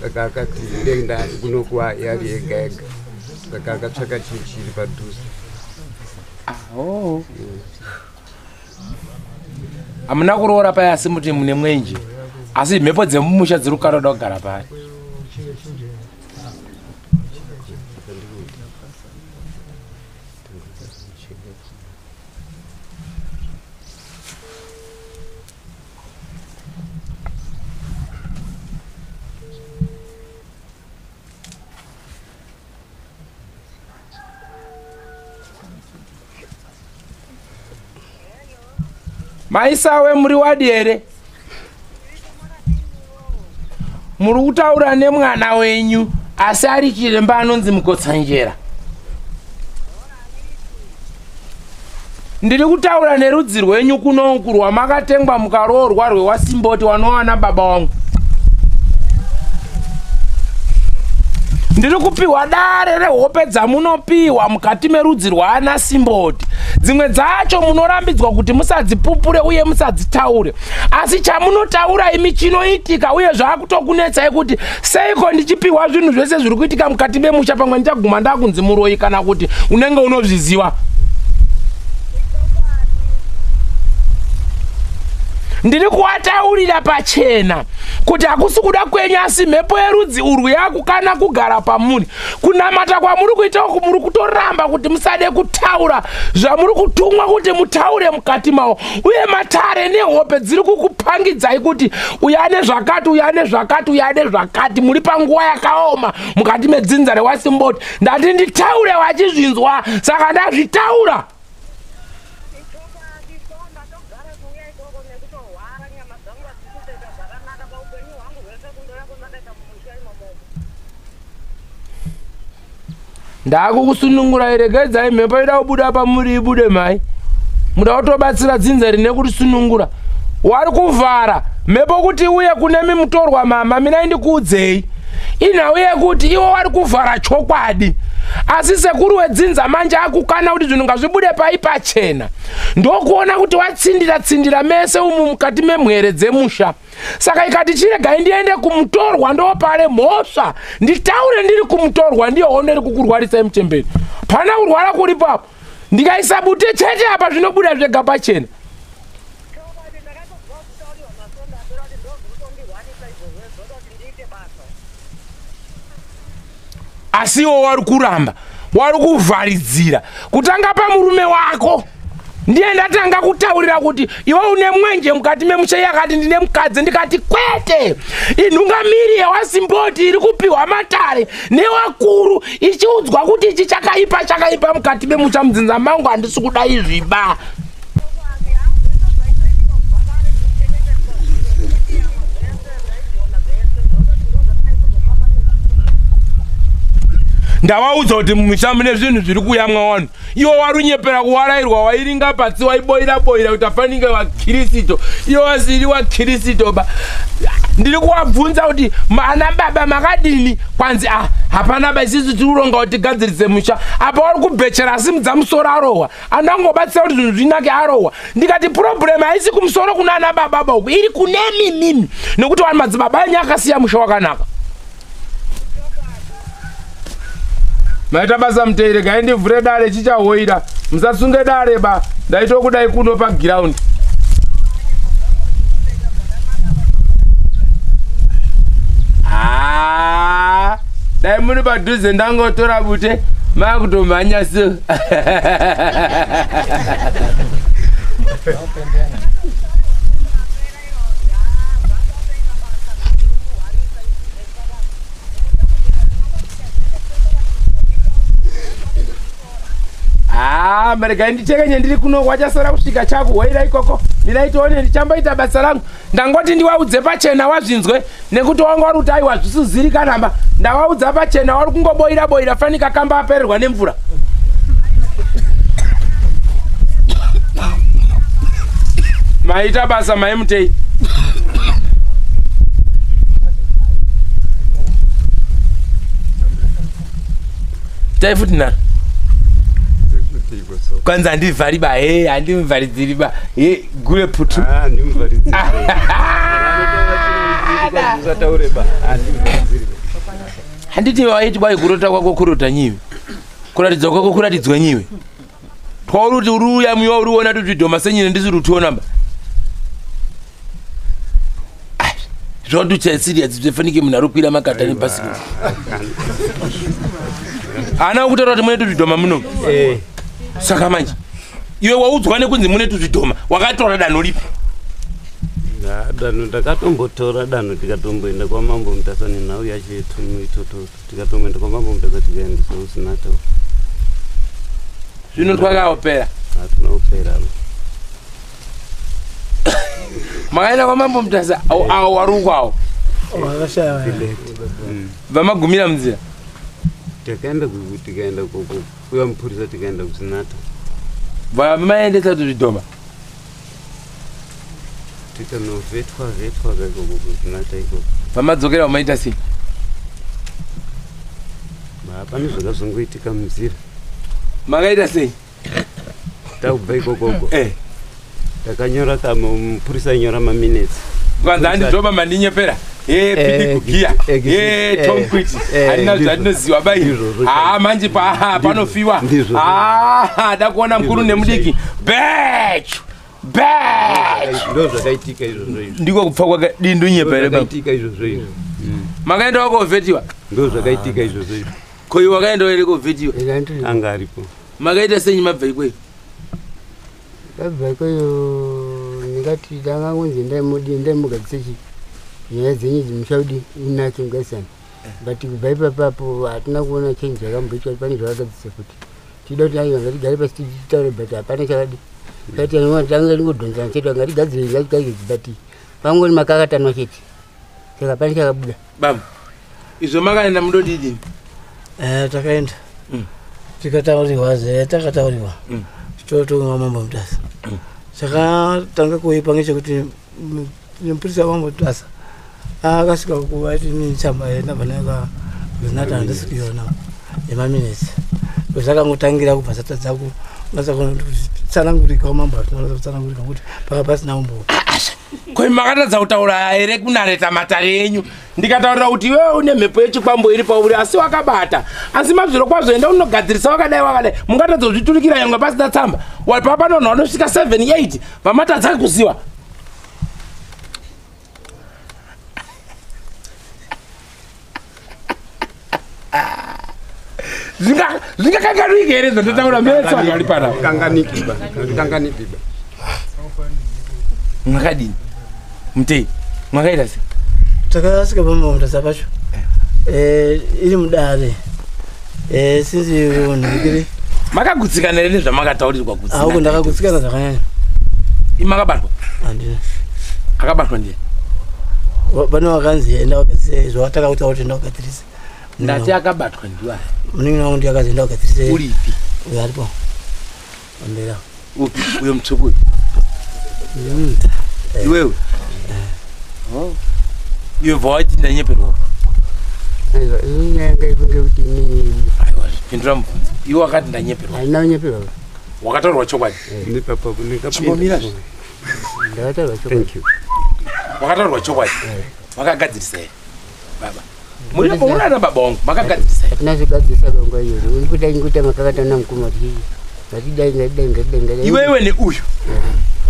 Speaker 5: Saka akati ndenda kunokuwa yari ega ega. Saka akatsvaka chechi iri padhuze.
Speaker 1: Oh. Hamuna kuroora paya asi muti mune mwenje. Asi mhepo dzemumusha dziri kukaroda kugara pari. Maisawe muri wadi here? Muri kutaura nemwana wenyu asi ari chiremba anonzi Mukotsanjera. Ndiri kutaura nerudzi rwenyu kunoku rwamakatengwa mukaroorwa rwewasimboti wanowana baba wangu. Ndiri kupiwa dare rehope dzamunopiwa mukati merudzi rwaana Simboti. Dzimwe dzacho munorambidzwa kuti musadzipupure uye musadzitaure. Asi chamunotaura imi chinoitika uye zvakutokunetsai kuti seiko ndichipiwa zvinhu zvese zviri kuitika mukati memusha, pamwe ndichaguma ndakunzi muroyi kana kuti unenge unozviziva. Ndiri kuwataurira pachena kuti hakusi kuda kwenyu, asi mhepo yerudzi urwu yakukana kugara pamuri. Kunamata kwamuri kuita uku muri kutoramba kuti musade kutaura zvamuri kutumwa kuti mutaure mukati mawo, uye matare nehope dziri kukupangidzai kuti uyu ane zvakati, uyu ane zvakati, uyu ane zvakati. Muri panguva yakaoma mukati medzinza rewasimboti. Ndati nditaure wachizvinzwa, saka ndazvitaura. Ndakukusunungurai, regedzai mhepo ida kubuda pamuri ibude mai. Muda kutobatsira dzinza rine kurisunungura. Wari kuvhara mhepo kuti uye kune mimutorwa mama, minai ndikuudzei. Inhau yekuti iwo wari kuvhara chokwadi. Asi sekuru wedzinza manje akukana kuti zvinhu ngazvibude pai pachena. Ndokuona kuti watsindira tsindira mese umu mukati memhere dzemusha. Saka ikati chiregai ndiende kumutorwa ndopare mhosva. Nditaure ndiri kumutorwa, ndiyo hondo iri kukurwarisai muchemberi. Pana kurwara kuripo apo. Ndikaisa bute chete apa zvinobuda zvega pachena. Asi iwo wari kuramba, wari kuvharidzira. Kutanga pamurume wako. Ndiye ndatanga kutaurira kuti iwe une mwenje mukati memusha, yakati ndine mukadzi, ndikati kwete. Inhungamiri yewasimboti iri kupiwa matare newakuru ichiudzwa kuti ichi chakaipa chakaipa mukati memusha mudzinza mangu, handisi kuda izviba. Ndavaudza kuti mumusha mune zvinhu zviri kuyamwa vanhu. Iwo warunyepera kuwarairwa, wairinga patsi, waiboira boira kuti afanike wakirisito. Iwo wasiri wakirisito ba. Ndiri kuwabvunza kuti ana baba makadini, kwanzi ah hapana ba, isusu tiri kuronga kuti tigadzirise musha. Apa wari kubhechera asimudza musoro arohwa. Andangobatsira kuti zvinhu zvinake arohwa. Ndikati problem haisi kumusoro kuna ana baba ba uku, iri kune mimimi. Nekuti vanhu madzibaba enyu akasiya musha wakanaka. Maita basa muteere, gai ndivhure dare chichahoira. Musasunge dare ba, ndaitokudai kuno pa ground. Ah, dai muri padhuze ndangotora bute makutomhanya so. Ah, maregai ndichekenye ndiri kuno, wachasara kusvika chakuhwaira ikoko. Mirai tione, ndichamboita basa rangu. Ndangoti ndiwaudze pachena wazvinzwe, nekuti wanga wari kuti aiwa zvisizirikanamba. Ndawaudza pachena, wari kungoboira boira fanika kamba apererwa nemvura. Maita basa maimutei. Tai futi naro. Kwanza handivhari ba, he handimuvharidziri ba, he gure putu.
Speaker 5: Handimuvharidziri. Usataure ba, handimuvharidziri.
Speaker 1: Handiti waiti bai kurota kwako kurota nyiwe. Kuratidzwa kwako kuratidzwa nyiwe. Twauri kuti uri uya muyiwa uri uona tuzvidhoma senyine ndisiri kutiona ba. Zvotucha serious zvefanike munhu ari kukwira makata nebhasikoro. Haana kutaura kuti mune tuzvidhoma muno. Saka manje iwe waudzwa nekunzi mune tuzvidhoma, wakatora danho ripi?
Speaker 5: Danho ndakatombotora danho, tikatomboenda kwaMambo Mutasa nenhau yacho itoto, tikatomboenda kwaMambo Mutasa tikaendesa usina taura.
Speaker 1: Zvino twakaopera.
Speaker 5: Hatina kupera.
Speaker 1: Makaenda kwaMambo Mutasa awo wari ukwawo.
Speaker 3: Wakashaya.
Speaker 1: Vamagumira munzira.
Speaker 5: Takaenda tikaenda kuya mupurisa, tikaenda kusinata.
Speaker 1: Vamaendesa tuzvidhoma.
Speaker 5: Tikanovhetwa vhetwa kaikoko kusinata ikoko.
Speaker 1: Vamadzokera vamaita sei?
Speaker 5: Pane zvakazongoitika munzira.
Speaker 1: Makaita sei?
Speaker 5: Takubva ikokoko. Takanyora mupurisa ainyora maminutes.
Speaker 1: Kwanza handidhoma mandinyepera. Pidi kugiya. Tom Quit. Handina zvandinoziva bai. Manje panofiwa. Da kuona mukuru nemudiki. Bech! Bech!
Speaker 5: Ndo zvakaitika izvozvo izvo.
Speaker 1: Ndiko kupfa kwake dindu nyepere baba.
Speaker 5: Zvakaitika izvozvo izvo.
Speaker 1: Makaenda wakovhetiwa?
Speaker 5: Ndo zvakaitika izvozvo izvo.
Speaker 1: Ko iwe wakaenda here kovhetiwa?
Speaker 5: Anga aripo.
Speaker 1: Makaita senyi mabva ikweyo?
Speaker 8: Ndabva ikweyo ndingati ndangangonzi ndaimugadzise nyaya dzenyu dzimusha unake mugarisana. But kubva ipapapo hatina kuona change yakamboitwa, pane zvakagadzisa futi. Tida kuti aiwa ngatigare pasi titaure, but hapana chakadi. Tati tanga tingodhonzana chete, ngatigadzire ngatigadzire, but pangori makakatanwa chete. Saka hapana chakabuda.
Speaker 1: Baba, izvo makaenda mundodidini?
Speaker 3: Takaenda. Tikataurirwa zve, takataurirwa. Totonga Mambo Mutasa. Chakatanga kuipa ngechekuti mupurisa waMambo Mutasa akasvika kuvaiti netsamba ndabva nayo kuzinata handisikuiona yemaminitsi. Zvakangotangira kubva satadza kunatsa kutsanangurika mambo, hatina kutsanangurika kuti paka pasina umbowo.
Speaker 1: Ko makatadza kutaura here kunareta matare enyu? Ndikataurira kuti iwewe une mhepo yechikwambo iri pauri asi wakabata. Asi mazviro kwazvo enda unogadzirisa wakadai wakadai. Mungatadza kuzviturikira nyangwe pasina tsamba. Wapa pano vanhu vanosvika 7 8 vamatadza kuziwa. Zvingakanganwike here zvandotaura mese vanhu vari panapa?
Speaker 5: Kanganikiba. Kanganikiba.
Speaker 1: Mwakadini? Mutei, mwakaita sei?
Speaker 3: Takasvika paMambo Mutasa pacho. Iri mudare. Sinzi munhurikiri.
Speaker 1: Makagutsikana here nezvamakataurirwa kutsina?
Speaker 3: Auko ndakagutsikana zvakanyanya.
Speaker 1: Imi makabatwa?
Speaker 3: Handina.
Speaker 1: Akabatwa ndiye?
Speaker 3: Pane wakanzi enda ugadzire zvawatakauta kuti enda ugadzirise.
Speaker 1: Ndati akabatwa ndiwa.
Speaker 3: Munin'ina wangu ndiye akazi enda ugadzirise.
Speaker 1: Uripi?
Speaker 3: Uyo aripo. Pamberi apo.
Speaker 1: Upi? Uyo mutsvuku uyu? Iwewe? Iwe bva waiti ndanyeperwa.
Speaker 8: Aiwa, inyaya ngaifunge kuti inini.
Speaker 1: Aiwa, pindura mubvunzo. Iwe wakati ndanyeperwa.
Speaker 8: Handina kunyeperwa.
Speaker 1: Wakataurwa chokwadi. Chimbomira zve.
Speaker 8: Ndakataurwa chokwadi.
Speaker 5: Thank you.
Speaker 1: Wakataurwa chokwadi. Wakagadzirisa here baba? Muri ana baba wangu, makagadzirisa here?
Speaker 8: Hatina zvigadzirisa panguva iyoyo. Ndikuda ingoita makakatana mukoma kuti ngatidai ngatidai ngatidai ngatidai.
Speaker 1: Iwewe neuyu.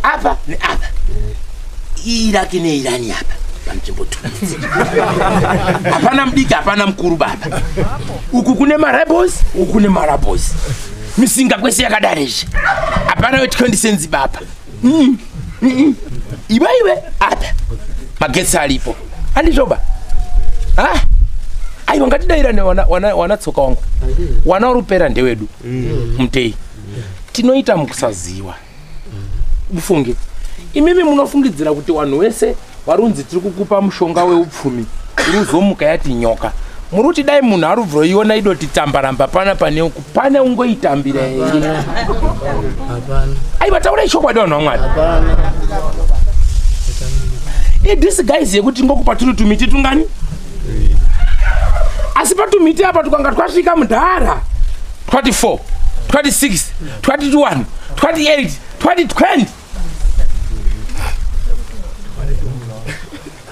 Speaker 1: Apa neapa. Iraki neIrani apa. Panzvimbo 2. Hapana mudiki, hapana mukuru baba. Uku kune marebels, uku kune marabos. Misinga kwese yakadare izvi. Hapana we20 cents baba. Iwe iwe apa. Magetsi aripo. Handizvoba. Ha? Aiwa ngatidairane wana tsoka wangu. Wana urupera ndewedu. Mutei. Tinoita mukusaziwa. Ufunge. Imimi munofungidzira kuti vanhu wese varunzi tiri kukupa mushonga weupfumi uri uzomuka yati nyoka. Muri kuti dai munhu arubvoiona idoti tambaramba pana pane uku pane ungoitambira here?
Speaker 3: Hapana.
Speaker 1: Aiwa, taurai chokwadi vanhu vaMwari. Idisguise yekuti ngokupa turi tumiti tungani, asi patumiti apa tukanga twasvika mudhara 24, 26, 21, 28, 20,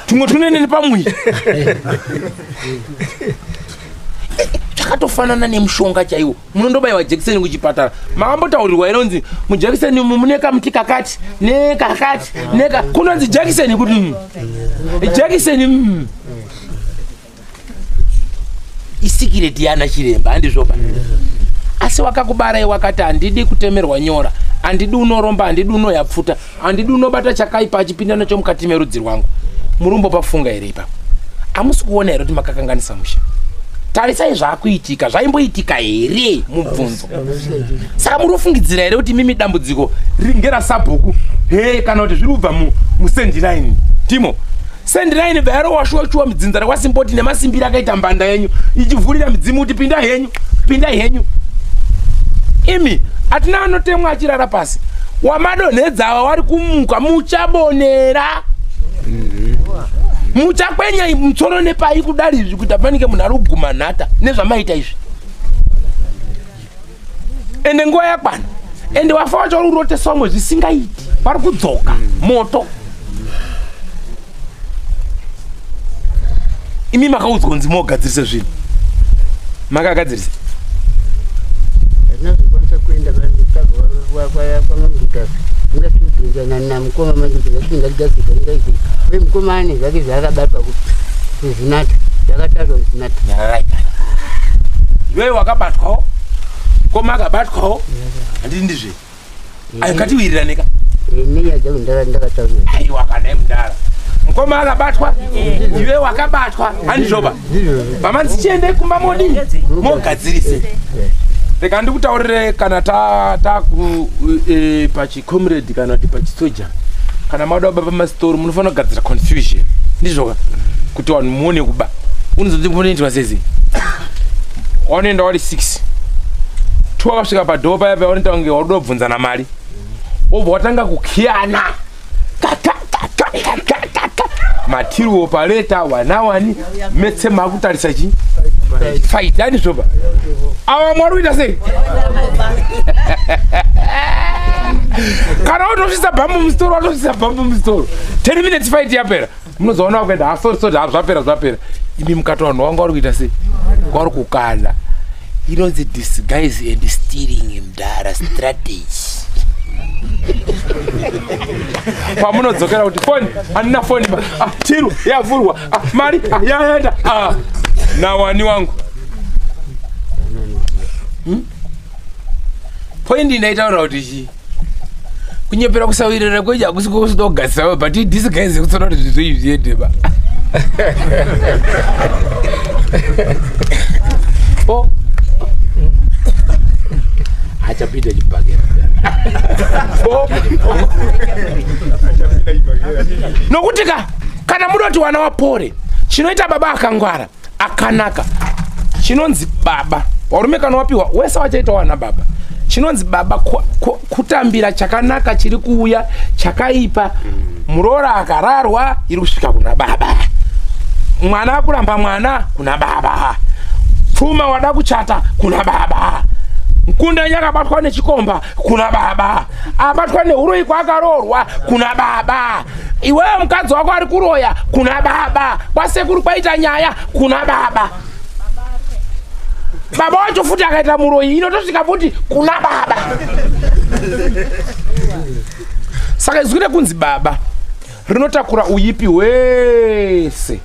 Speaker 1: tumwe tunenene pamwiri. Zvakatofanana nemushonga chaiwo. Munondobayiwa jekiseni kuchipatara, makambotaurirwa inonzi mujekiseni umu mune kamuti kakati nekakati neka, kunonzi jekiseni kuti jekiseni isikireti yana chiremba, handizvoba? Asi wakakubarai wakati handidi kutemerwa nyora, handidi unoromba, handidi unoyapfuta, handidi unobata chakaipa achipinda nacho mukati merudzi rwangu. Murumbo pafunga here ipapo? Hamusi kuona here kuti makakanganisa musha? Tarisai zvaakuitika, zvaimboitika here mubvunzo? Saka muri kufungidzira here kuti mimi dambudziko ngerasabhuku he, kana kuti zviri kubva musendiraini? Timo sendiraini bva shuwa midzinza rekwasimboti nemasimbiri akaita mbanda yenyu ichivhurira midzimu kuti pinda henyu, pinda henyu. Imi hatina anotemwa achirara pasi, wamadonhedza ava wari kumuka, muchabonera, muchakwenya mutsoro nepai kudari izvi kuti apanike munhu ari kuguma nhata nezvamaita izvi. Ende nguva yakwana, ende wafa wacho uri kurotesa vamwe zvisingaiti, vari kudzoka moto. Imi makaudzwa kunzi mogadzirise zvinhu, makagadzirise?
Speaker 8: Hatina kuzokwanisa kuenda kwamambuta, ungatibvunzana namukoma manje kuti ngatigadzirisa ingaizii. Uye mukoma ane zvake zvaakabatwa kuzinata, zvakatarwa kuzinata.
Speaker 1: Iwewe wakabatwawo, mukoma akabatwawo, handiti ndizve? Ayo, ngatiwiriraneka.
Speaker 8: Nenyaya dzangu ndakataurira.
Speaker 1: Aiwa, kana mudara mukoma akabatwa, iwe wakabatwa, handizvoba? Pamanzi chiendei kumba modini mogadzirise. Rega ndikutaurire, kana taku pachicomrade kana kuti pachisoja, kana mauda kuba pamasitori munofanira kugadzira confusion, ndizvoka? Kuti vanhu muone kuba. Unozoti munoitwa sezi wanoenda wari 6 2, wakasvika padhoo paya paya unoita kunge waruda kubvunzana mari, wobva watanga kukiyana matiriwo paleta wanawani metse makutarisa chi fight, handizvoba? Ava mwari kuita sei kana watosvisa bhambu musitoro, watosvisa bhambu musitoro, 10 minutes fight yapera, munozoona kuenda ha sorry sorry, zvapera zvapera. Imi mukati vanhu vanga vari kuita sei? Vari kukala. Inonzi disguise and stealing mudhara, strategy. Pamunodzokera kuti foni handina foni ba, tiru yavhurwa, mari yaenda, nawani wangu. Point ndaitaura kuti chii? Kunyepera kusawirira kweju hakusi kuda kugadzisa, but idisguise kutsona kuti zvinhu izvi zviende ba. O achapinda chibhakera nokuti ka kana mudoti wana wapore, chinoita baba akangwara akanaka chinonzi baba. Varume kana wapiwa wese wachaita wana baba, chinonzi baba kutambira chakanaka chiri kuuya, chakaipa muroora akararwa iri kusvika kuna baba, mwana akuramba mwana kuna baba, pfuma wada kuchata kuna baba, mkunda yakabatwa nechikomba kuna baba, abatwa nehuroyi kwaakaroorwa kuna baba, iwewe mukadzi wako ari kuroya kuna baba, kwasekuru kwaita nyaya kuna baba, baba wacho futi akaita muroyi inotosvika futi kuna baba. Saka izwi rekunzi baba rinotakura uipi hwese,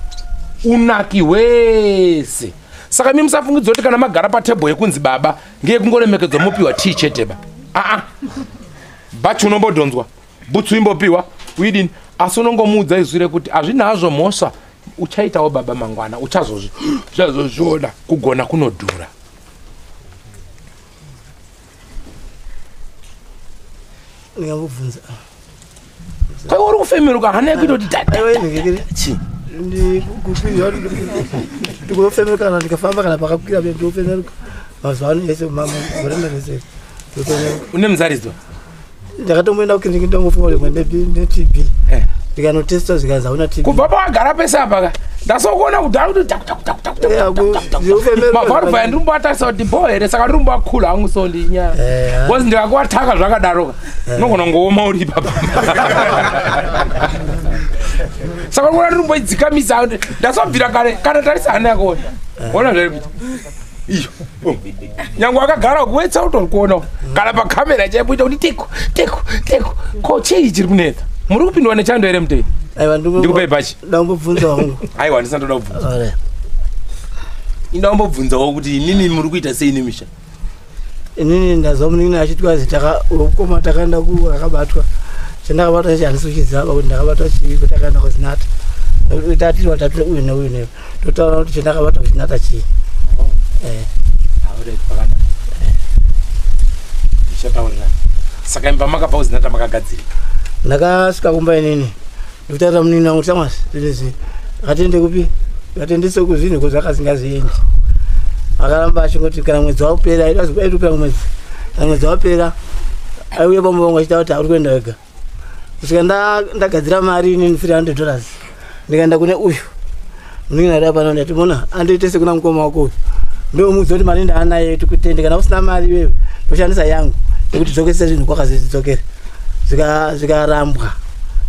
Speaker 1: unaki hwese. Saka imi musafungidzira kuti kana magara patebho yekunzi baba ngeyekungoremekedzwa mopiwa tii chete ba. Aa, bhachi unombodhonzwa, bhutsu imbopiwa, uidini, asi unongomuudza izwi rekuti hazvina hazvo mhosva, uchaitawo baba mangwana, uchazozviona. Kugona kunodhura.
Speaker 3: Ndingangobvunza
Speaker 1: Kwaiwe uri kufemeruka hana yekuita kuti
Speaker 3: tati. Ndikufemeruka kana ndikafamba kana pakakwira ndikufemeruka. Mazuva ano ese gore rese.
Speaker 1: Une muzaridzo?
Speaker 3: Ndakatomboenda kukiriniki ndombofunga kuti ne TB. Ndikanotesta zvikanzi hauna TB.
Speaker 1: Kubva pawagara pese apa ka ndasokuona kudhara kuti taku taku taku taku taku. Mavharubva yandirumboatarisa kuti bho here saka ndirumboakula hangu so ndinyaya. Because ndikakuataka zvakadaroka unogona kungooma uri ipapa. Saka unoona ndirumboidzikamisa ndasobvira kare kana tarisa hana yako ona. Ona zvairi kuita. Iyo. Nyange wakagara kuwetsa utori kuona kana pakamera chaipoita kuti teko teko teko ko chii chiri kunetsa. Muri kupindwa nechando here mutei?
Speaker 3: Aiwa
Speaker 1: ndikupei pachi.
Speaker 3: Ndambobvunza wangu.
Speaker 1: Aiwa ndisina ndoda kubvunza. Indambobvunzawo kuti imimi muri kuita sei nemisha?
Speaker 3: Inini ndazwa munin'ina achitwa zita ukoma takaenda ku akabatwa. Chandakabatwa chacho handisi kuchiziva kuti ndakabatwa chii takaenda kuZinata. Tatiri vatatu uyu neuyu neuyu. Totaura kuti chandakabatwa kuZinata chii.
Speaker 1: Saka imba makabva kuZinata makagadzirika.
Speaker 3: Ndakasvika kumba inini. Ndikutaura munin'ina wangu kuti shamwari zvinezvi ngatiende kupi? Ngatiendese kuzvinhu ko zvakasingazviendi. Akaramba achingoti kana mwedzi wapera aitopera mwedzi. Kana mwedzi wapera aiuya pamba pangu achitaura kuti uri kuenda wega. Kusvika ndagadzira mari inini $300. Ndikaenda kune uyu. Munin'ina ari pano ndati mona andiite sekuna mukoma wako uyu. Ndomuudza kuti mari ndaanayo tikutende kana usina mari iwewe ndoshandisa yangu yekuti dzokese zvinhu kwakazvidzokera. Zvikarambwa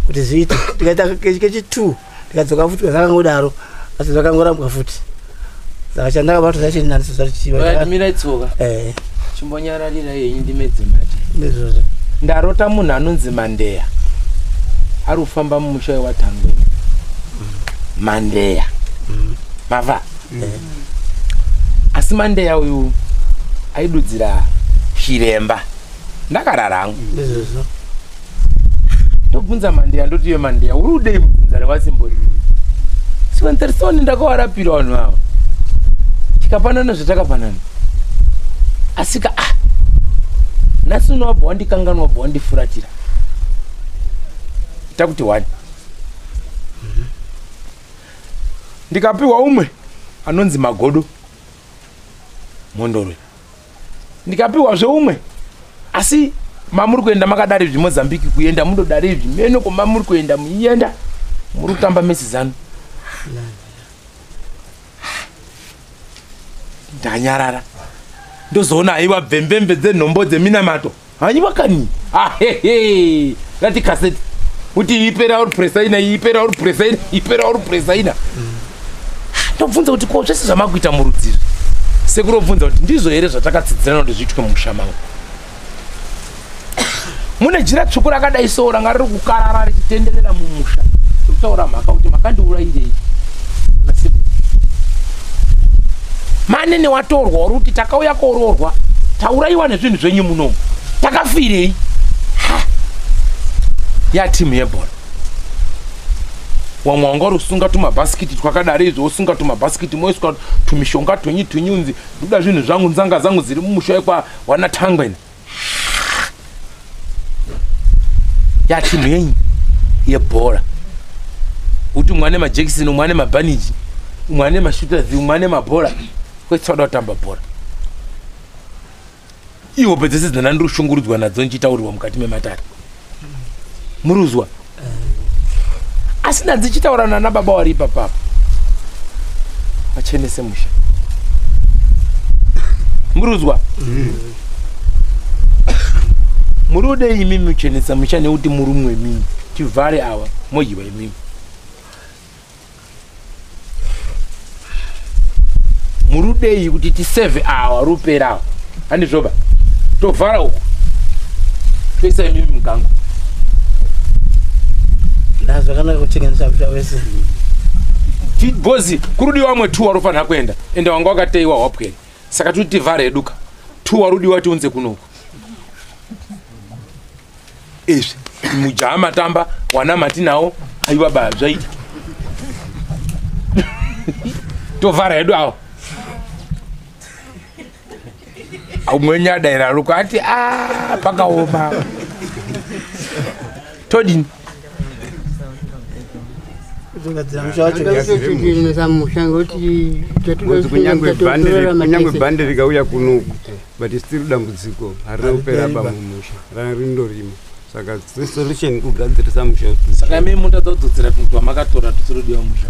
Speaker 3: kuti zviite. Ndikaita kechi2 ndikadzoka futi zvakangodaro asi zvakangorambwa futi. Saka chandakabatwa chacho handisi zvachichiva.
Speaker 1: Mirai tsoka. Chimbonyararira yenyu ndimedze mate.
Speaker 3: Ndizvozvo.
Speaker 1: Ndarota munhu anonzi Mandeya. Ari kufamba mumusha wewaTangwena. Mandeya. Mava. Asi Mandeya uyu aidudzira chiremba. Ndakarara hangu.
Speaker 3: Ndizvozvo.
Speaker 1: Ndobvunza Mandeya ndoti iwe Mandeya uri kudei mubvunza rewasimbori? Siwentersoni ndakawarapira vanhu ava. Tikapanana zvatakapanana. Asika nhasi unobva wandikanganwa wabva wandifuratira. Takuti 1. Ndikapiwa umwe anonzi Magodo Mhondoro. Ndikapiwazve umwe asi mamuri kuenda makadari izvi Mozambique kuenda mundodari izvi meno kwamamuri kuenda muienda muri kutamba mesizano. Ndanyarara. Ndozoona aiwa bvembembe dzenhombo dzeminamato. Haiwa kani. Ahehe. Rati kaseti. Kuti ipera uri presa ina, ipera uri presa ina, ipera uri presa ina. Ndobvunza kuti ko zvese zvamakuita murudziri. Sekuru obvunza kuti ndizvo here zvatakatsidzirana kuti zviitwe mumusha mangu. Mune jira tsvuku rakadai so ranga riri kukarara richitenderera mumusha. Kutaura mhaka kuti makandiurayirei. Manene watorwa uri kuti takauya koororwa taurayiwa nezvinhu zvenyu munomu. Takafirei? Ya timu yebhora. Wamwe wanga uri kusunga tumabhasikiti twakadari izvo wosunga tumabhasikiti moiswa tumishonga twenyu tunyunzi ndoda zvinhu zvangu nzanga dzangu dziri mumusha wekwa wana Tangwena. Ya timu yenyu yebhora. Kuti umwe ane majekiseni, umwe ane mabhaniji, umwe ane mashooters, umwe ane mabhora. Kwese wada kutamba bhora. Ihope dzese dzandiri kushungurudzwa nadzo ndichitaurirwa mukati mematare. Muruzwa. Asi ndadzichitaurana nababa wari ipapapa. Vachenese musha. Muruzwa. Murude imi muchenesa musha nekuti murumwe mimi. Tivhare awa modyiwa imimi. Murudei kuti tiseve awa rupera awa. Handizvoba. Tovhara uku. Toisa imimi mugango.
Speaker 3: Zvakanaka kuchengetesa musha wese.
Speaker 1: Bhozi kurudiwa vamwe 2 warufanira kuenda. Ende wanga wakateiwa wapwere. Saka toti tivhare heduka. 2 warudiwa tiunze kunoku. Izvi mujaha matamba wana matinawo aiwa ba zvaita. Tovhara hedu awa. Umweni adaira ruko ati pakaoma. Todini?
Speaker 3: Kugadzira musha wacho.
Speaker 8: Kuchenesa musha ngekuti
Speaker 5: Kunyange bhande rikauya kunoku, but still dambudziko harina kupera pamumusha, rindorimo. Saka solution kugadzirisa musha.
Speaker 1: Saka imi mutadza kudzotsera tunhu twamakatora tusirodiwa musha.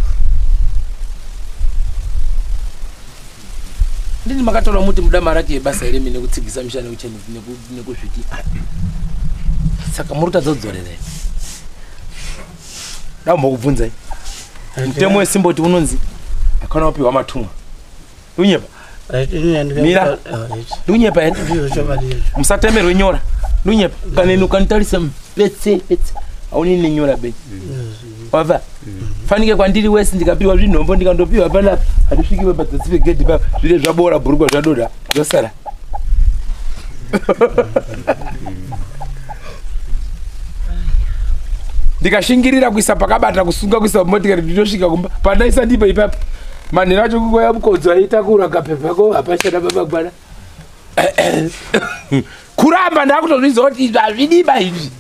Speaker 1: Ndini makatora muti muda maraki yebasa here mine kutsigisa misha nekuzviti. Saka muri kutadza kudzorera here? Ndambokubvunzai. Mutemo wesimboti unonzi akana wapiwa matumwa. Unyepa. Mira. Unyepa here? Musatemerwe nyora. Unyepa. Kana ukanitarisa petse petse. Auni nenyora be. Wava. Fanike kwandiri wese ndikapiwa zvinhombo ndikandopiwa panapa. Handisviki padzasi pegedhi pa zvire zvabora bhurukwa zvadoda zvosara. Ndikashingirira kuisa pakabata kusunga kuisa motikari ndinosvika kumba pandaisa ndipo ipapo. Manhero acho kungoya mukodzo aitakura kapepa ko hapachada babagwana. Kuramba ndakutozviziva kuti izvi hazvidiba izvi.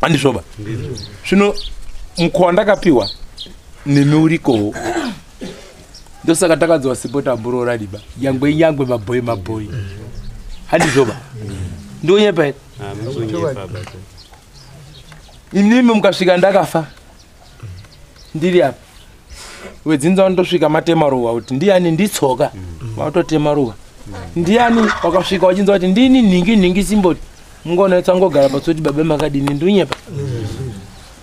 Speaker 1: Andizvoba. Zvino mukowa ndakapiwa nemi urikowo. Ndosaka takadziwa sipota mburora riba. Yangwe yangwe mabhoyi mabhoyi. Handizvoba. Ndonyepa here? Imimi mukasvika ndakafa. Ndiri apa. Wedzinza wanotosvika matema ruwa kuti ndiani nditsoka. Watotema ruwa. Ndiani wakasvika wachinzwa kuti ndini nhingi nhingi simboti. Mungona tsangogara patsoti baba makadini ndunyepa.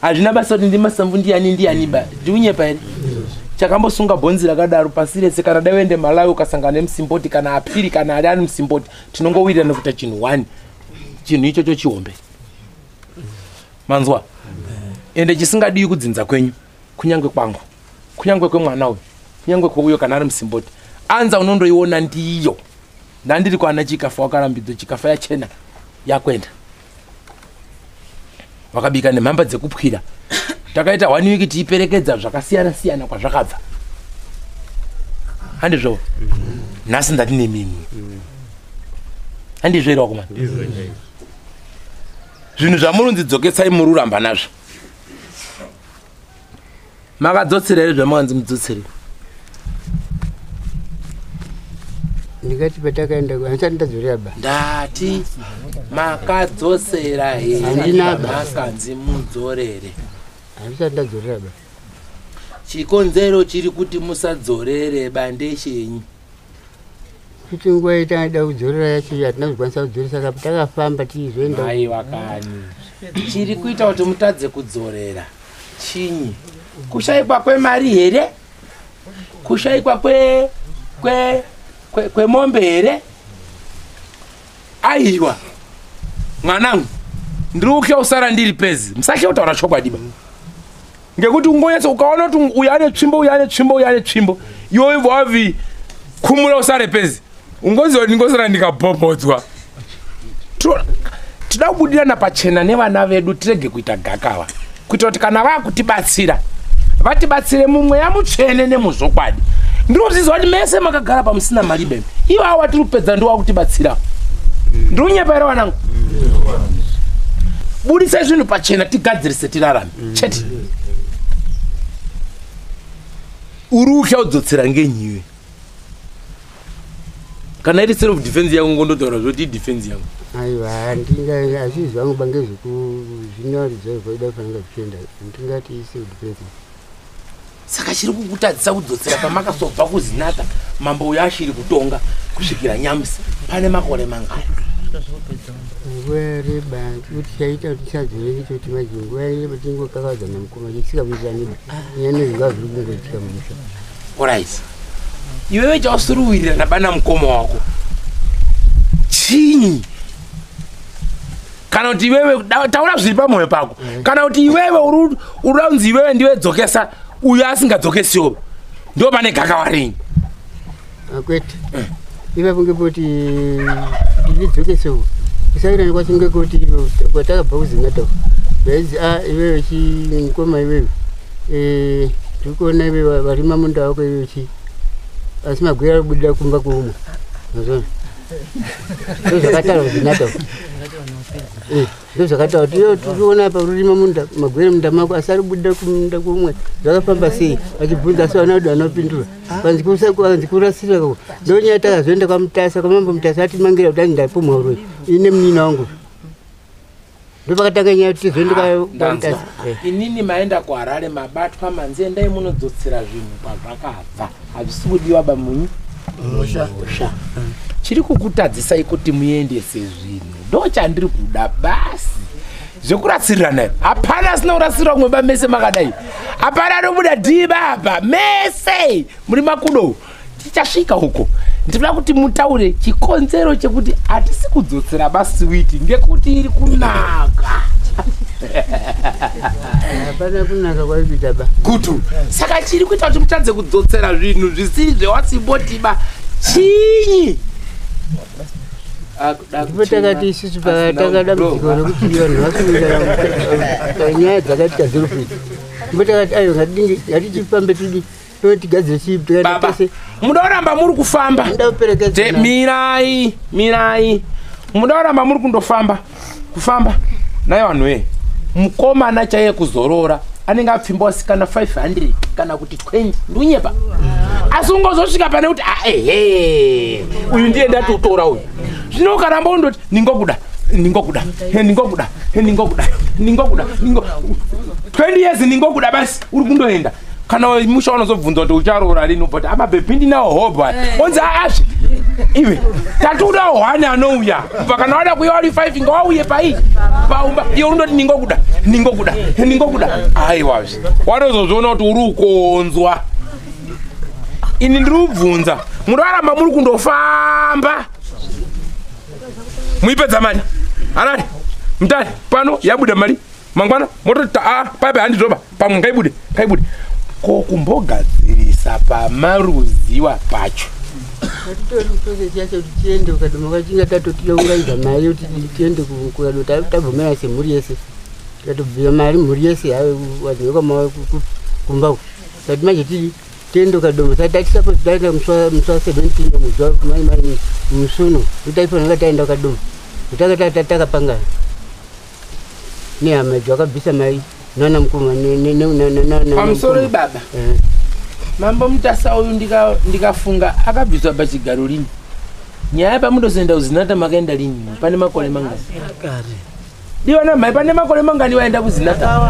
Speaker 1: Hazvina basa kuti ndimasamvu ndiani ndiani ba. Ndunyepa here? Chakambosunga bhonzi rakadaro pasi rese kana dai uende Malawi ukasangana nemusimboti kana apiri kana ari ani musimboti tinongowirirana kuita chinhu one. Chinhu ichocho chihombe. Manzwa? Ende chisingadiwi kudzinza kwenyu kunyange kwangu kunyange kwemwana uyu kunyange kweuyo kana ari musimboti. Anza unondoiona ndiyo. Ndandiri kwana chikafa wakarambidzwa chikafa yachena yakwenda. Wakabika nemhamba dzekupwira. Takaita 1 week tiiperekedza zvakasiyana siyana kwazvakabva. Handizvo? Nhasi ndati nemimi. Handizvo here wakomana? Zvinhu zvamurunzi dzokesai mururamba nazvo. Makadzotsera here zvamakanzi mudzotsere?
Speaker 8: Ndikati patakaenda handisati ndadzorera ba.
Speaker 1: Ndati makadzosera here?
Speaker 8: Handina ba.
Speaker 1: Makanzi mudzorere.
Speaker 8: Handisati ndadzorera ba.
Speaker 1: Chikonzero chiri kuti musadzorere bandeshenyi.
Speaker 8: Kuti nguva yatanga kudzorera yacho hatina kuzokwanisa kudzorera saka takafamba tichizoenda.
Speaker 1: Aiwa kani. Chiri kuita kuti mutadze kudzorera chinyi? Kushaikwa kwemari here? Kushaikwa kwemombe here? Aiwa. Mwanangu, ndiri kutya usara ndiri pezi. Musatya kutaura chokwadi ba. Ngekuti ungonyatso ukaona kuti uyu ane tsvimbo, uyu ane tsvimbo, uyu ane tsvimbo. Iwe ubva wavi kumura usare pezi. Ungoziva kuti ndingosara ndikabhobhodzwa. Tinoda kubudirana pachena nevana vedu tirege kuita gakava. Kuitira kuti kana vakutibatsira, vatibatsire mumweya mutsvene nemuzvokwadi. Ndinoziva kuti mese makagara pamusina mari bebe. Ivo avo vatiri kupedza ndivo vakutibatsira. Ndinonyepa here vanangu? Budisai zvinhu pachena tigadzirise tirarame. Chete. Uri kutya kudzotsera ngenyiwe. Kana iri self defense yangu ngondotaura zvoti defense yangu.
Speaker 8: Aiwa handinga hazvisi zvangu ba ngezvekuzvinoridzo zvaida kufanira kuchienda. Handingati self defense.
Speaker 1: Saka chiri kukutadzisa kudzotsera pamakasobva kuZinatha mambo uyo ashiri kutonga kusvikira nyamusi pane makore mangani?
Speaker 8: Nguva yareba kuti chaita kuti tisadzore ngechekuti manje nguva yareba tingokakavadzana mukoma chisikawirirani nyaya zvingava zviri kungoitika mumusha.
Speaker 1: Alright. Iwewe chausiri kuwirirana bana mukoma wako chinyi? Kana kuti iwewe taura zviri pamwoyo pako. Kana kuti iwewe uri kunzi iwewe ndiwe dzokesa uyo asingadzokesiwo ndo pane gakava renyu.
Speaker 8: Kwete. Ipapo ngepoti ndidzokesewo kusakirana kwacho ngekuti kwatakabva kuZinatha vaizi a iwewe mukoma iwewe tiri kuona iwewe varima munda wako iwewe chi asi magwere ari kubudira kumba kweumwe. Mazvona. Ndozvakataura kuZinatha. Ndozvakataura kuti iyo tiriona apa urima munda magwere munda mako asi ari kubuda kumunda kumwe zvakafamba sei vachibvunza asi vana vedu vanopindura kwanzi kurasira kako ndonyaya takazoenda kwaMutasa kwamambo Mutasa atimangira kuti anzi ndapumha uroyi ine munina wangu ndopakatanga nyaya kuti tizoenda kwaMutasa.
Speaker 1: Inini maenda kuHarare mabatwa manzi endai munodzotsera zvinhu kwazvakabva hazvisi kudiwa bamunyi musha. Chiri kukutadzisai kuti muendese zvinhu ndochandiri kuda basi zvekuratsirirana hapana asina kurasirira kumwe bamese makadai hapana anobuda dhiba apa mese muri makudo tichasvika uko ndinoda kuti mutaure chikonzero chekuti hatisi kudzotsera basiwiti ngekuti iri kunaka.
Speaker 8: Hapana kunaka kwaikuita ba
Speaker 1: gutu saka chiri kuita kuti mutadze kudzotsera zvinhu zvisiri zvewasibotiba chinyi.
Speaker 8: Ndipo takati isusu pataka dambudziko rekuti vanhu vasuita nyaya dzakaitika zirufiti ndipo takati aiwa ngatichifambe tidi tigadzire chii.
Speaker 1: Baba muda kuramba muri kufamba mirai mirai muda kuramba muri kundofamba kufamba naye vanhu wee mukomana chaiye kuzorora anenge apfimba wasikana 500 kana kuti 20 ndunyepa asi ungozosvika pane kuti ehe uyu ndiye ndatotora uyu zvino ukaramba undoti ningokuda ningokuda ningokuda ningokuda ningokuda 20 years ningokuda basi uri kundoenda kana musha unozobvunza kuti ucharoora lini ubva kuti amabhebhi ndinawo hobha onzi aazve iwe tatoda hwani anouya kubva kana wada kuuya wari 5 ngawauye pai paumba iwe undoti ningokuda ningokuda ningokuda aiwazve watozozviona kuti uri ukonzwa ini ndiri kubvunza munoramba muri kundofamba muipedza mari Harare Mutare pano yabuda mari mangwana mototi a paipe handidzoba pamwe ngaibude ngaibude ko kumbogadzirisa pamaruziwa pacho
Speaker 8: hatitori process yacho kuti tiende kukadoma kwachinga tatotiunganidza mari kuti tiende kukadoma tabvumira semhuri yese tikatobvira mari mhuri yese wadziwekwama kumba uku sati manje tidi tiende kukadoma sati tatisapo taenda musi wa 17 mwedzi wa musi uno taifanira taenda kukadoma tanga takapangana nehama idzi wakabvisa mari nana mukoma
Speaker 1: pamusoro ibaba Mambo Mutasa uyu ndikafunga akabviswa pachigaro lini nyaya pamundozoenda kuZinatha makaenda lini pane makore mangani diwana mhai pane makore mangani waenda kuZinatha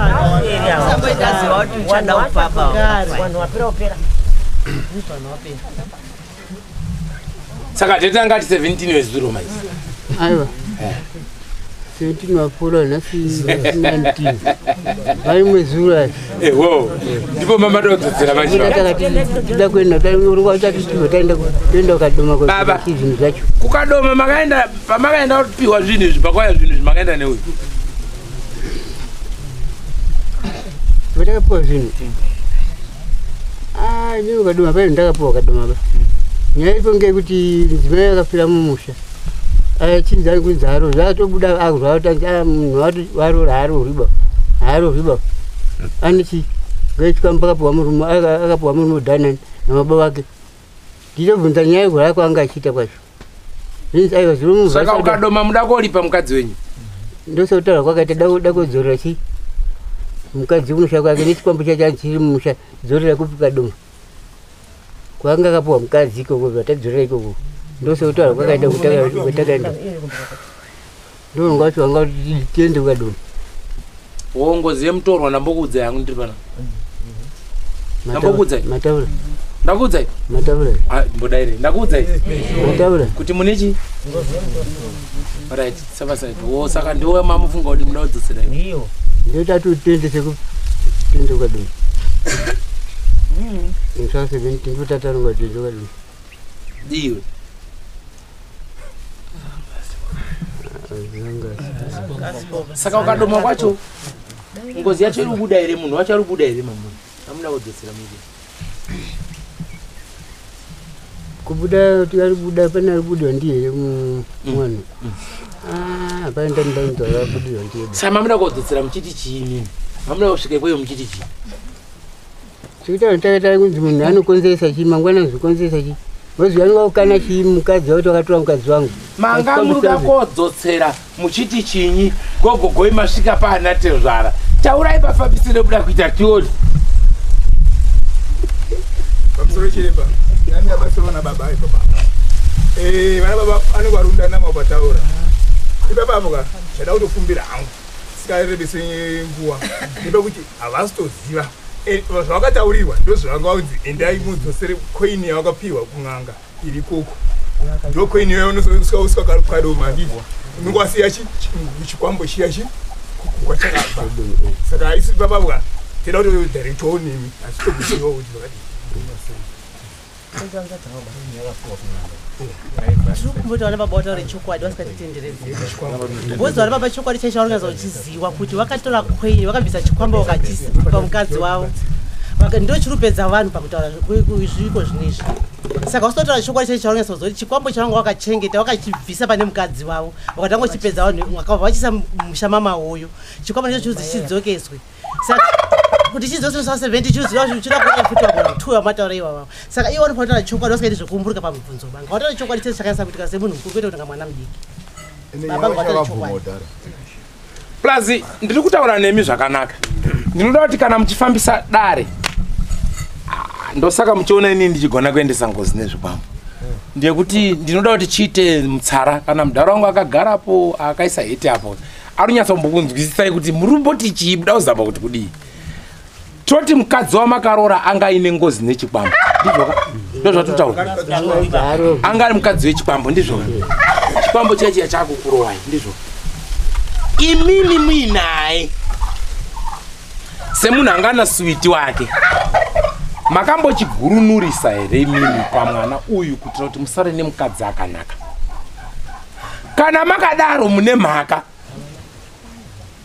Speaker 1: saka tetanga ti 17 wezuro maisi
Speaker 8: aiwa 17 wapfuura nhasi 19 vari mwezuro
Speaker 1: ewo ndipo mama todzodzera
Speaker 8: machitida kuenda taenda kukadoma zvinhu zvacho
Speaker 1: kukadoma makaenda pamakaenda kupiwa zvinhu izvi pakwaya zvinhu izvi makaenda neuyu
Speaker 8: patakapiwa zvinhu ini kukadoma paino ndakapiwa kadoma pa nyaya ipo ngeyekuti mudzimai akafira mumusha achinzi ari kunzi arori zvatobuda akurwara kuti munhu warora haarorwiba haarorwiba ane chi ngaitwa akapiwa murume akapiwa murume udhanani namababa vake ndichobvunza nyaya yekurwara kwaanga achiita kwacho zvinzi aiwa zviri
Speaker 1: saka ukadoma muda koripa mukadzi wenyu
Speaker 8: ndosakutaura kwakaita da kudzorera chi mukadzi kumusha kwake nechikwambo chacho chiri mumusha dzorera kupi kadoma kwanga akapiwa mukadzi ikoko vatadzorera ikoko ndosakutaura kwakaita kwatakaenda ndonga wacho wanga kuti tiende kukadoma
Speaker 1: wongozi yemutorwa ndambokuudza yangu ndiri pana ndambokuudzai
Speaker 8: mataura
Speaker 1: ndakuudzai
Speaker 8: mataura
Speaker 1: mbodaire ndakuudzai
Speaker 8: mataura
Speaker 1: kuti mune chi right sava side wo saka ndiwe mamufunga kuti muda kudzotsera
Speaker 7: iyo
Speaker 8: ndotati tiende sekutiende kukadoma musi wa 17 ndotatarunga tiende kukadoma
Speaker 1: diwe saka ukadoma kwacho ngozi yacho iri kubuda here munhu wacho ari kubuda here mamuni amuda kudzotsera muite
Speaker 8: kubuda kuti ari kubuda pane ari kubudiwa ndiye mwana hapana ndandainzwa akabudiwa ndiye
Speaker 1: saka mamuda kudzotsera muchiti chii mimi mamuda kusvika ikweyo muchiti chii
Speaker 8: chekuti takaita kunzi munhu anokonzeresa chii mangwana anozokonzeresa chii Vozivanwa kana chii mukadzi wakuti wakatora mukadzi wangu.
Speaker 1: Manga muri kodzotsera muchiti chinyi gogogoi masvika paana tezvara. Taurai pafambisire kuda kuita tioni.
Speaker 4: Pamusoro chiremba, nani abatsirwa nababa ipapa. Vana baba anovarunda namabataura. Ipapa apo ka chada kutofumbira hangu. Sikarebese nguva. Ipa kuti havasitoziva. Zvavakataurirwa ndozvavanga vanzi endai mudzosere koini yavakapiwa kun'anga iri ikoko. Ndo koini iyoyo unosvika usvika kadoma handiti. Unonge wasiya chikwambo chiya kwachakabva. Saka isu ipapa apo ka tinoda kutodirectawo nemi asi tokuzivawo kuti zvakadii.
Speaker 7: Tiri vana baba vataure chokwadi vasingatitenderedzi. Bhozi vana baba chokwadi chaicho vanonyaza kuchiziwa kuti vakatora koini vakabvisa chikwambo vakachisipa mukadzi wavo. Ndo chirupedza vanhu pakutaura zviiko zvinezvi. Saka usitotaura chokwadi chaicho chavanonyatsa kuziva kuti chikwambo chavanga vakachengeta vakachibvisa pane mukadzi wavo vakatanga kuchipedza vanhu vakabva vachiisa musha mamawoyo. Chikwambo ndicho chiruzi chidzokeswe. Saka kuti chidzoseswa 70 chiruzi chida kuuya futi vagona two vamataura ivava. Saka ivo vanofanira kutaura chokwadi vasingaiti zvekuumburuka pamibvunzo banga. Vataura chokwadi chese chakanyatsa kuitika semunhu mukuru kwete kunga mwana mudiki. Baba ngavataure chokwadi.
Speaker 1: Plus ndiri kutaura nemi zvakanaka. Ndinoda kuti kana muchifambisa dare ndosaka muchiona inini ndichigona kuendesa ngozi nezvikwambo. Ndekuti ndinoda kuti chiite mutsara kana mudhara wangu akagarapo akaisa heti apo. Arunyatsombokunzwisisai kuti murumboti chii buda kuzama kuti kudii. Toti mukadzi wamakarora anga aine ngozi nechikwambo. Ndizvo ka? Ndozvatotaura. Anga ari mukadzi wechikwambo ndizvo ka? Chikwambo chiya chiya chakukurowai ndizvo. Imimi muinaye semunhu anga ana suwiti wake. Makambochigurunurisa here imimi pamwana uyu kuitira kuti musare nemukadzi akanaka? Kana makadaro mune mhaka.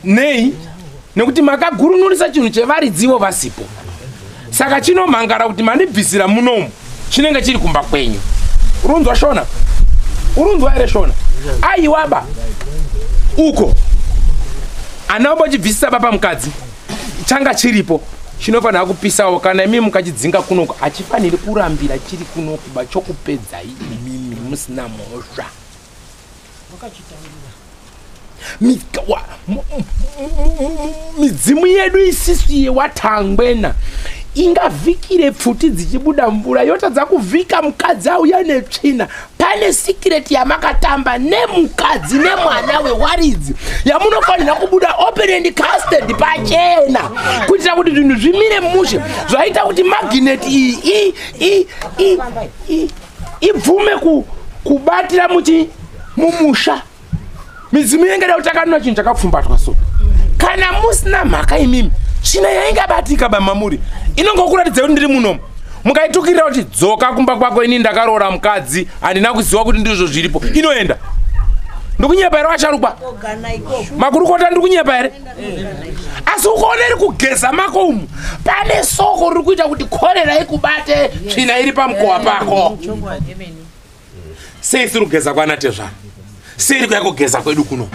Speaker 1: Nei? Nekuti makagurunurisa chinhu chevaridzivo vasipo. Saka chinomhangara kuti mandibvisira munomu chinenge chiri kumba kwenyu. Urunzwa Shona? Urunzwa here Shona? Aiwaba uko ana umbochibvisisa baba mukadzi changa chiripo chinofanira kupisawo. Kana imi mukachidzinga kunoko hachifaniri kurambira chiri kunoku ba chokupedzai imimi musina mhosva. Midzimu yedu isisu yewatangwena ingavhikire pfuti dzichibuda mvura yotadza kuvhika mukadzi auya netsvina. Pane sikireti yamakatamba nemukadzi nemwana wewaridzi yamunofanira kubuda open and casted pachena kuitira kuti zvinhu zvimire mushe. Zvaita kuti magineti iyi ibvume kubatira mumusha. Midzimu inenge kuti takanwa chinhu chakapfumbatwa so. Kana musina mhaka imimi tsvina yaingabatika bamamuri inongokuratidza kuti ndiri munomu. Mukaitukirira kuti dzoka kumba kwako ini ndakaroora mukadzi handina kuziva kuti ndizvo zviripo, inoenda. Ndikunyepa here vasharukwa? Makurukota ndikunyepa here? Asi ukaona iri kugeza mako umu pane soko riri kuita kuti korera ikubate tsvina iri pamukowa pako. Sei isiri kugeza kwana tezvara? Sei iri kuya kugeza kwedu kuno?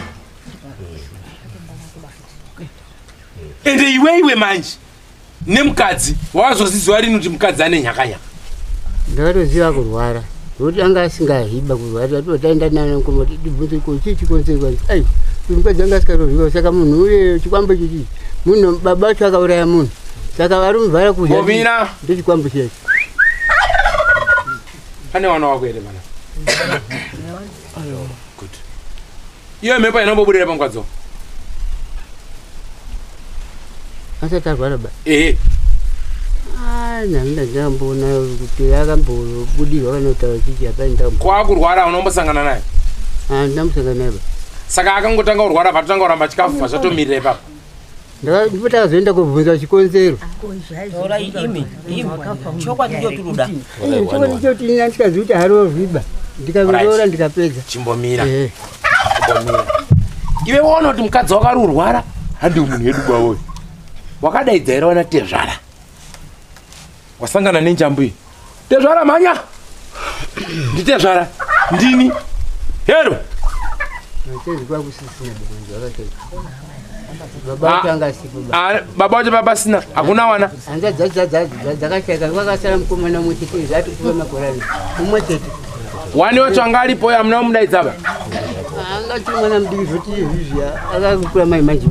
Speaker 1: Ende iweiwe manje nemukadzi wazoziziwa rini kuti mukadzi ane nyakanyaka?
Speaker 8: Ndakatoziva kurwara nokuti anga asingahiba kurwara. Taenda nana mukoma tibvunze ko chii chikonzerwa. Ai mukadzi anga asikaroziva. Saka munhu uye chikwambo ichi munhu baba vacho akauraya munhu saka vari muvhara kudya ndechikwambo chiya.
Speaker 1: Pane wana wako here mana? Good. Iyo mhepo inombobudira pamukadzi wako?
Speaker 8: Asati arwara ba?
Speaker 1: Ehe.
Speaker 8: Nani ndamboona kuti akambobudirwa kana kutaura chichi hapana ndambo.
Speaker 1: Kwakurwara unombosangana naye?
Speaker 8: Ndambosangana naye ba.
Speaker 1: Saka akangotanga kurwara patotanga kuramba chikafu pazvatomirira ipapo.
Speaker 8: Ndipo takazoenda kubvunza chikonzero.
Speaker 2: Chokwadi ndicho tinoda.
Speaker 8: Chokwadi ndicho tinoda ndikaziva kuti harovhiba. Ndikaroora ndikapedza.
Speaker 1: Chimbomira. Chimbomira. Iwe waona kuti mukadzi wakarurwara handi munhu yedu bawoyo. Wakadaidza here wana tezvara? Wasangana nenjambu iyi. Tezvara mhanya. Nditezvara. Ndini. Hero.
Speaker 8: Baba vacho anga asipo.
Speaker 1: Baba vacho babasina, hakuna wana.
Speaker 8: Hanzvadzi dzacho dzakashaika, vakasara mukomana mumwe chete, zvati kuva makore ano mumwe chete.
Speaker 1: Wani wacho anga aripo hamuna kumudaidza ba?
Speaker 8: Anga achiri mwana mudiki zvoti izvizvi akakura mai manje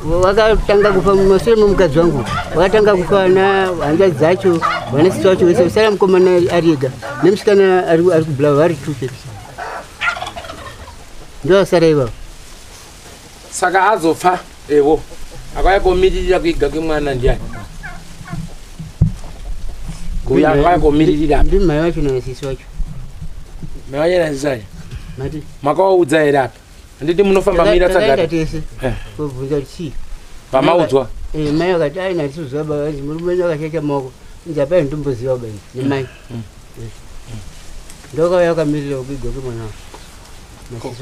Speaker 8: vakatanga kufa mumasure memukadzi wangu, vakatanga kufa na hanzvadzi dzacho, vanasisi vacho vese, kusara mukomana ari ega nemusikana ari kubulawa, vari two chete ndovasara ivavo.
Speaker 1: Saka azofa evo akauya komiririra kuiga kwemwana ndiani? Kuuya akauya komiririra
Speaker 8: ndi mai vacho nasisi vacho.
Speaker 1: Mai vacho nasisi vacho
Speaker 8: mati
Speaker 1: makawaudza here apa? Handiti munofamba mira
Speaker 8: tsagara tese kobvunza kuti chii
Speaker 1: pamaudzwa?
Speaker 8: Mai vakati ai ndatizoziva baba, murume wenyu akashaisha maoko, inzi apai nditomboziva baba nemai. Ndokauya vakamirira kuigwa kwemwana wavo.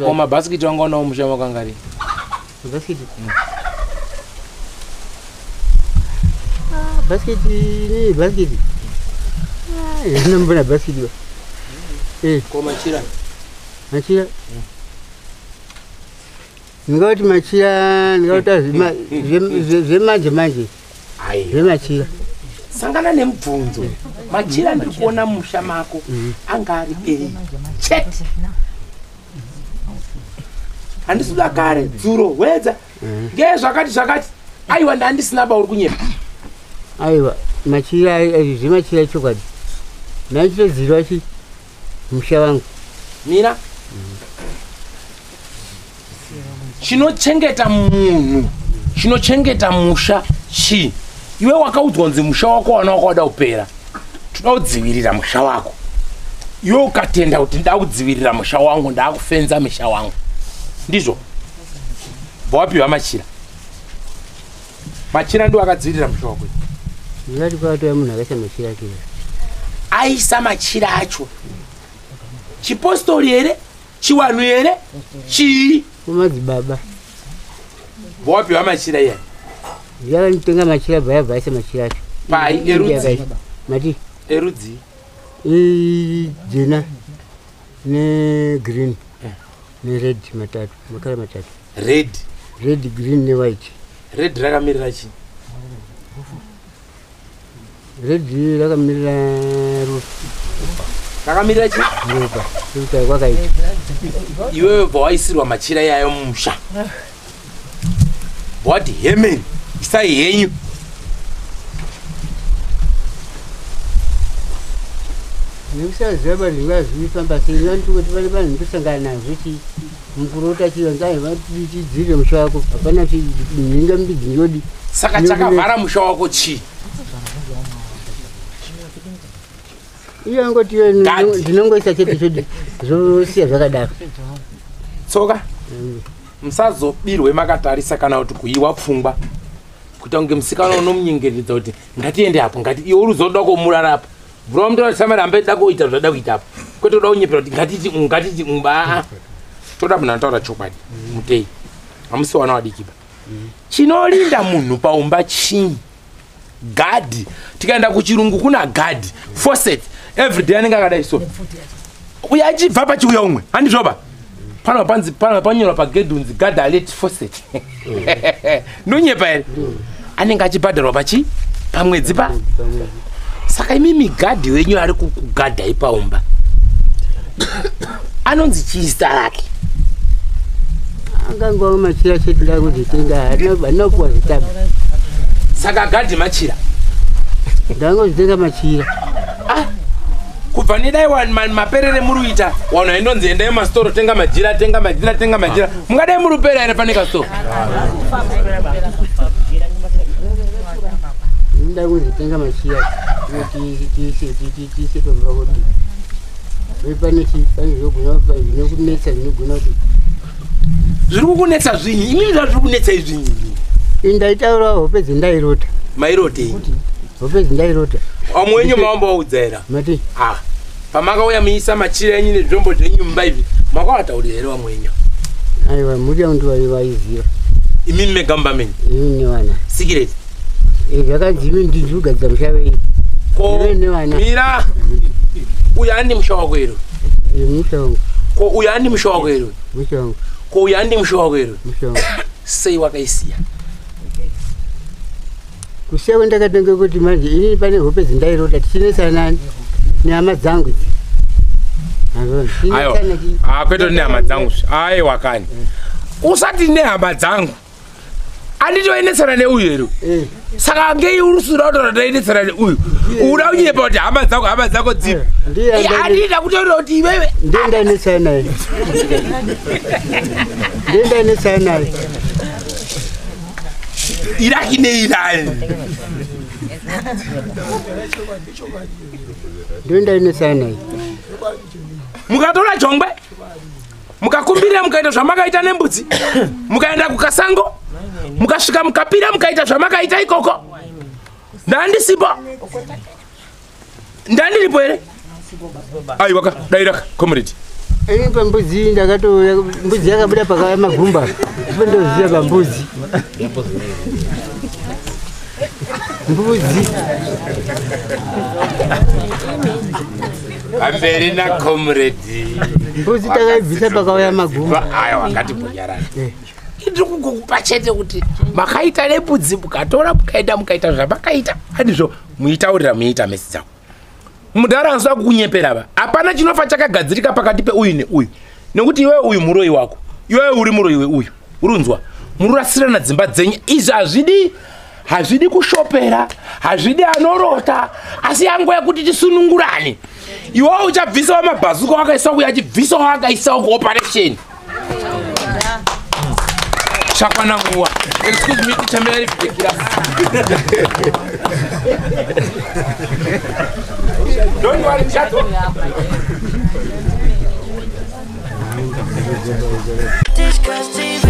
Speaker 1: Ko mabhasikiti wanga unawo musha makangari?
Speaker 8: Mabhasikiti? Bhasikiti nei bhasikiti? Ndinombona bhasikiti ba.
Speaker 1: Ko machira?
Speaker 8: Machira? Ndingati machira, ndingati zvemanje manje. Zvemachira.
Speaker 1: Sangana nemubvunzo. Machira ndiri kuona musha mako anga ari ei. Chete. Handisi kuda kare dzuro wedza ngezvakati zvakati. Aiwa ndandisina ba uri kunyepa.
Speaker 8: Aiwa machira zvemachira chokwadi. Ndaichitoziva chi musha wangu.
Speaker 1: Mira. Chinochengeta munhu, chinochengeta musha chii? Iwe wakaudzwa kunzi musha wako wana wakada kupera. Toda kudzivirira musha wako. Iwe ukatenda kuti nda kudzivirira musha wangu, ndakufenza musha wangu. Ndizvo. Wapiwa machira. Machira ndiwo akadzivirira musha wako.
Speaker 8: Ndingati kwatouya munhu akaisa machira ake.
Speaker 1: Aisa machira acho. Chipostori here? Chiwanhu here? Chii?
Speaker 8: Kumadzibaba.
Speaker 1: Wapiwa machira iya.
Speaker 8: Ndakatenga machira baya baya machira acho.
Speaker 1: Pai erudzi.
Speaker 8: Mati
Speaker 1: erudzi.
Speaker 8: Ijena ne green ne red matatu, makala matatu.
Speaker 1: Red.
Speaker 8: Red, green ne white.
Speaker 1: Red rakamirira chii?
Speaker 8: Red rakamirira rufu.
Speaker 1: Rakamirira chii?
Speaker 8: Ropa. Rupa kwakaita.
Speaker 1: Iwewe bva waisirwa machira iyayo mumusha. Wati hemen, isai henyu.
Speaker 8: Nekusaziva vanhu vazvifamba sei, vanoti kuti pane vanhu ndosangana nazvo chi mukurota chivanzi aiwa chidzire musha wako, hapana mhinga mbidzi ndodi.
Speaker 1: Saka chakavhara musha wako chii?
Speaker 8: Iye angoti ndinongoisa chete chodi zvosiya zvakadaro.
Speaker 1: Tsoka musazobirwe makatarisa kana kuti kuiwa pfungwa. Kuita kunge musikana unomunyengeredza kuti ngatiende apo, ngati iwe uri uzoda komurara apo. Bro mntu samara ambe da kuita zvada kuita apo. Kwete kuda kunyepera kuti ngatiti ngatiti ba. Toda munhu anotaura chokwadi. Mutei. Hamusi wana wadikiba. Chinolinda munhu paumba chii? Guard. Tikaenda kuchirungu kuna guard. Faucet. Every day anenge akadai so. Uya achibva pachiuya umwe. Handizvoba. Pano panzi pano panyorwa pagedhi unzi guard alert faucet. Ndonyepa here? Anenge achibhadharwa pachi? Pamwedzi pa? Saka imi gadhi wenyu ari kukugadhai paumba. Anonzi chii zita rake?
Speaker 8: Angangova machira chete ndakuzvitenga, handina kupuwa zitaba.
Speaker 1: Saka gadhi machira?
Speaker 8: Ndangozvitenga machira.
Speaker 1: Ah, kubva nedai maperere muri kuita, vanhu vaindonzi endai mumasitoro tenga majira, tenga majira, tenga majira. Mungadai muri kupera here pane kasitoro?
Speaker 8: Ndakuzvitenga machira tiise pamba kuti pane zvinokunetsa zvinogona kuti
Speaker 1: zviri kukunetsa zvinyi. Imimi zvazviri kunetsa izvinyi.
Speaker 8: Ndaitaura hope dzendairota.
Speaker 1: Mairotei?
Speaker 8: Hope dzendairota.
Speaker 1: Vamwe wenyu mawambovaudza here?
Speaker 8: Mati
Speaker 1: ah, pamakauya muisa machira enyu nezvombo zvenyu mumba izvi, makavataurira here vamwe wenyu?
Speaker 8: Aiwa, mhuri yangu ndiyo vaiziva.
Speaker 1: Imimi mega mumba menyu?
Speaker 8: Imimi nevana.
Speaker 1: Sikireti.
Speaker 8: Zvakanzi imi ndiri kugadzira musha wenyu.
Speaker 1: Ko mira. Uyu andi musha wako here?
Speaker 8: Musha wangu.
Speaker 1: Ko uyu andi musha wako here?
Speaker 8: Musha wangu.
Speaker 1: Ko uyu andi musha wako here?
Speaker 8: Musha wangu.
Speaker 1: Sei wakaisiya?
Speaker 8: Kusiya kwandakatenga kuti manje inini pane hope dzindairota tichinesana nehama dzangu idzi.
Speaker 1: Aiwa, kwete nehama dzangu. Aiwa kani, usati nehama dzangu. Anditoendesana neuyu here? Saka ngei urusura kutora taendesana neuyu? Uda kunyepa kuti hama dzako, hama dzako dzipi? Andida kutaura kuti iwewe
Speaker 8: ndiye ndaendesana naye, ndiye ndaendesana naye.
Speaker 1: Iraki neIrani.
Speaker 8: Ndiye ndaendesana naye.
Speaker 1: Mukatora jongwe, mukakumbirira, mukaita zvamakaita nembudzi, mukaenda kukasango, mukasvika mukapira, mukaita zvamakaita ikoko. Ndandisipo, ndandiripo here? Aiwaka, dairaka comrade.
Speaker 8: Ini pambudzi ndakatouya, mbudzi yakabuda pakauya magumba, ipo ndoziva pambudzi. Mbudzi
Speaker 1: pamberi nacomrade.
Speaker 8: Mbudzi takaibvisa pakauya magumba.
Speaker 1: Aiwa, ngatimbonyarana. Ndiri kukupa chete kuti makaita nembudzi, mukatora, mukaenda, mukaita zvamakaita. Handizvo? Muitaurira, muita mesi dzako. Mudhara anoda kukunyepera va. Hapana chinofa chakagadzirika pakati peuyu neuyu, nekuti iwewe uyu muroyi wako, iwewe uri muroyi weuyu. Urunzwa, mururasirana dzimba dzenyu. Izvi hazvidi, hazvidi kushopera, hazvidi anorota, asi yanguva yekuti tisunungurane. Iwewe uchabvisawo mabhazuka wakaisa kuya, achibvisawo akaisawo kuoperation. Chakwana nguva. Excuse me, teacher, may I pick. Don't worry, chato.
Speaker 9: Tichkach TV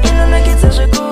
Speaker 9: inonakidza.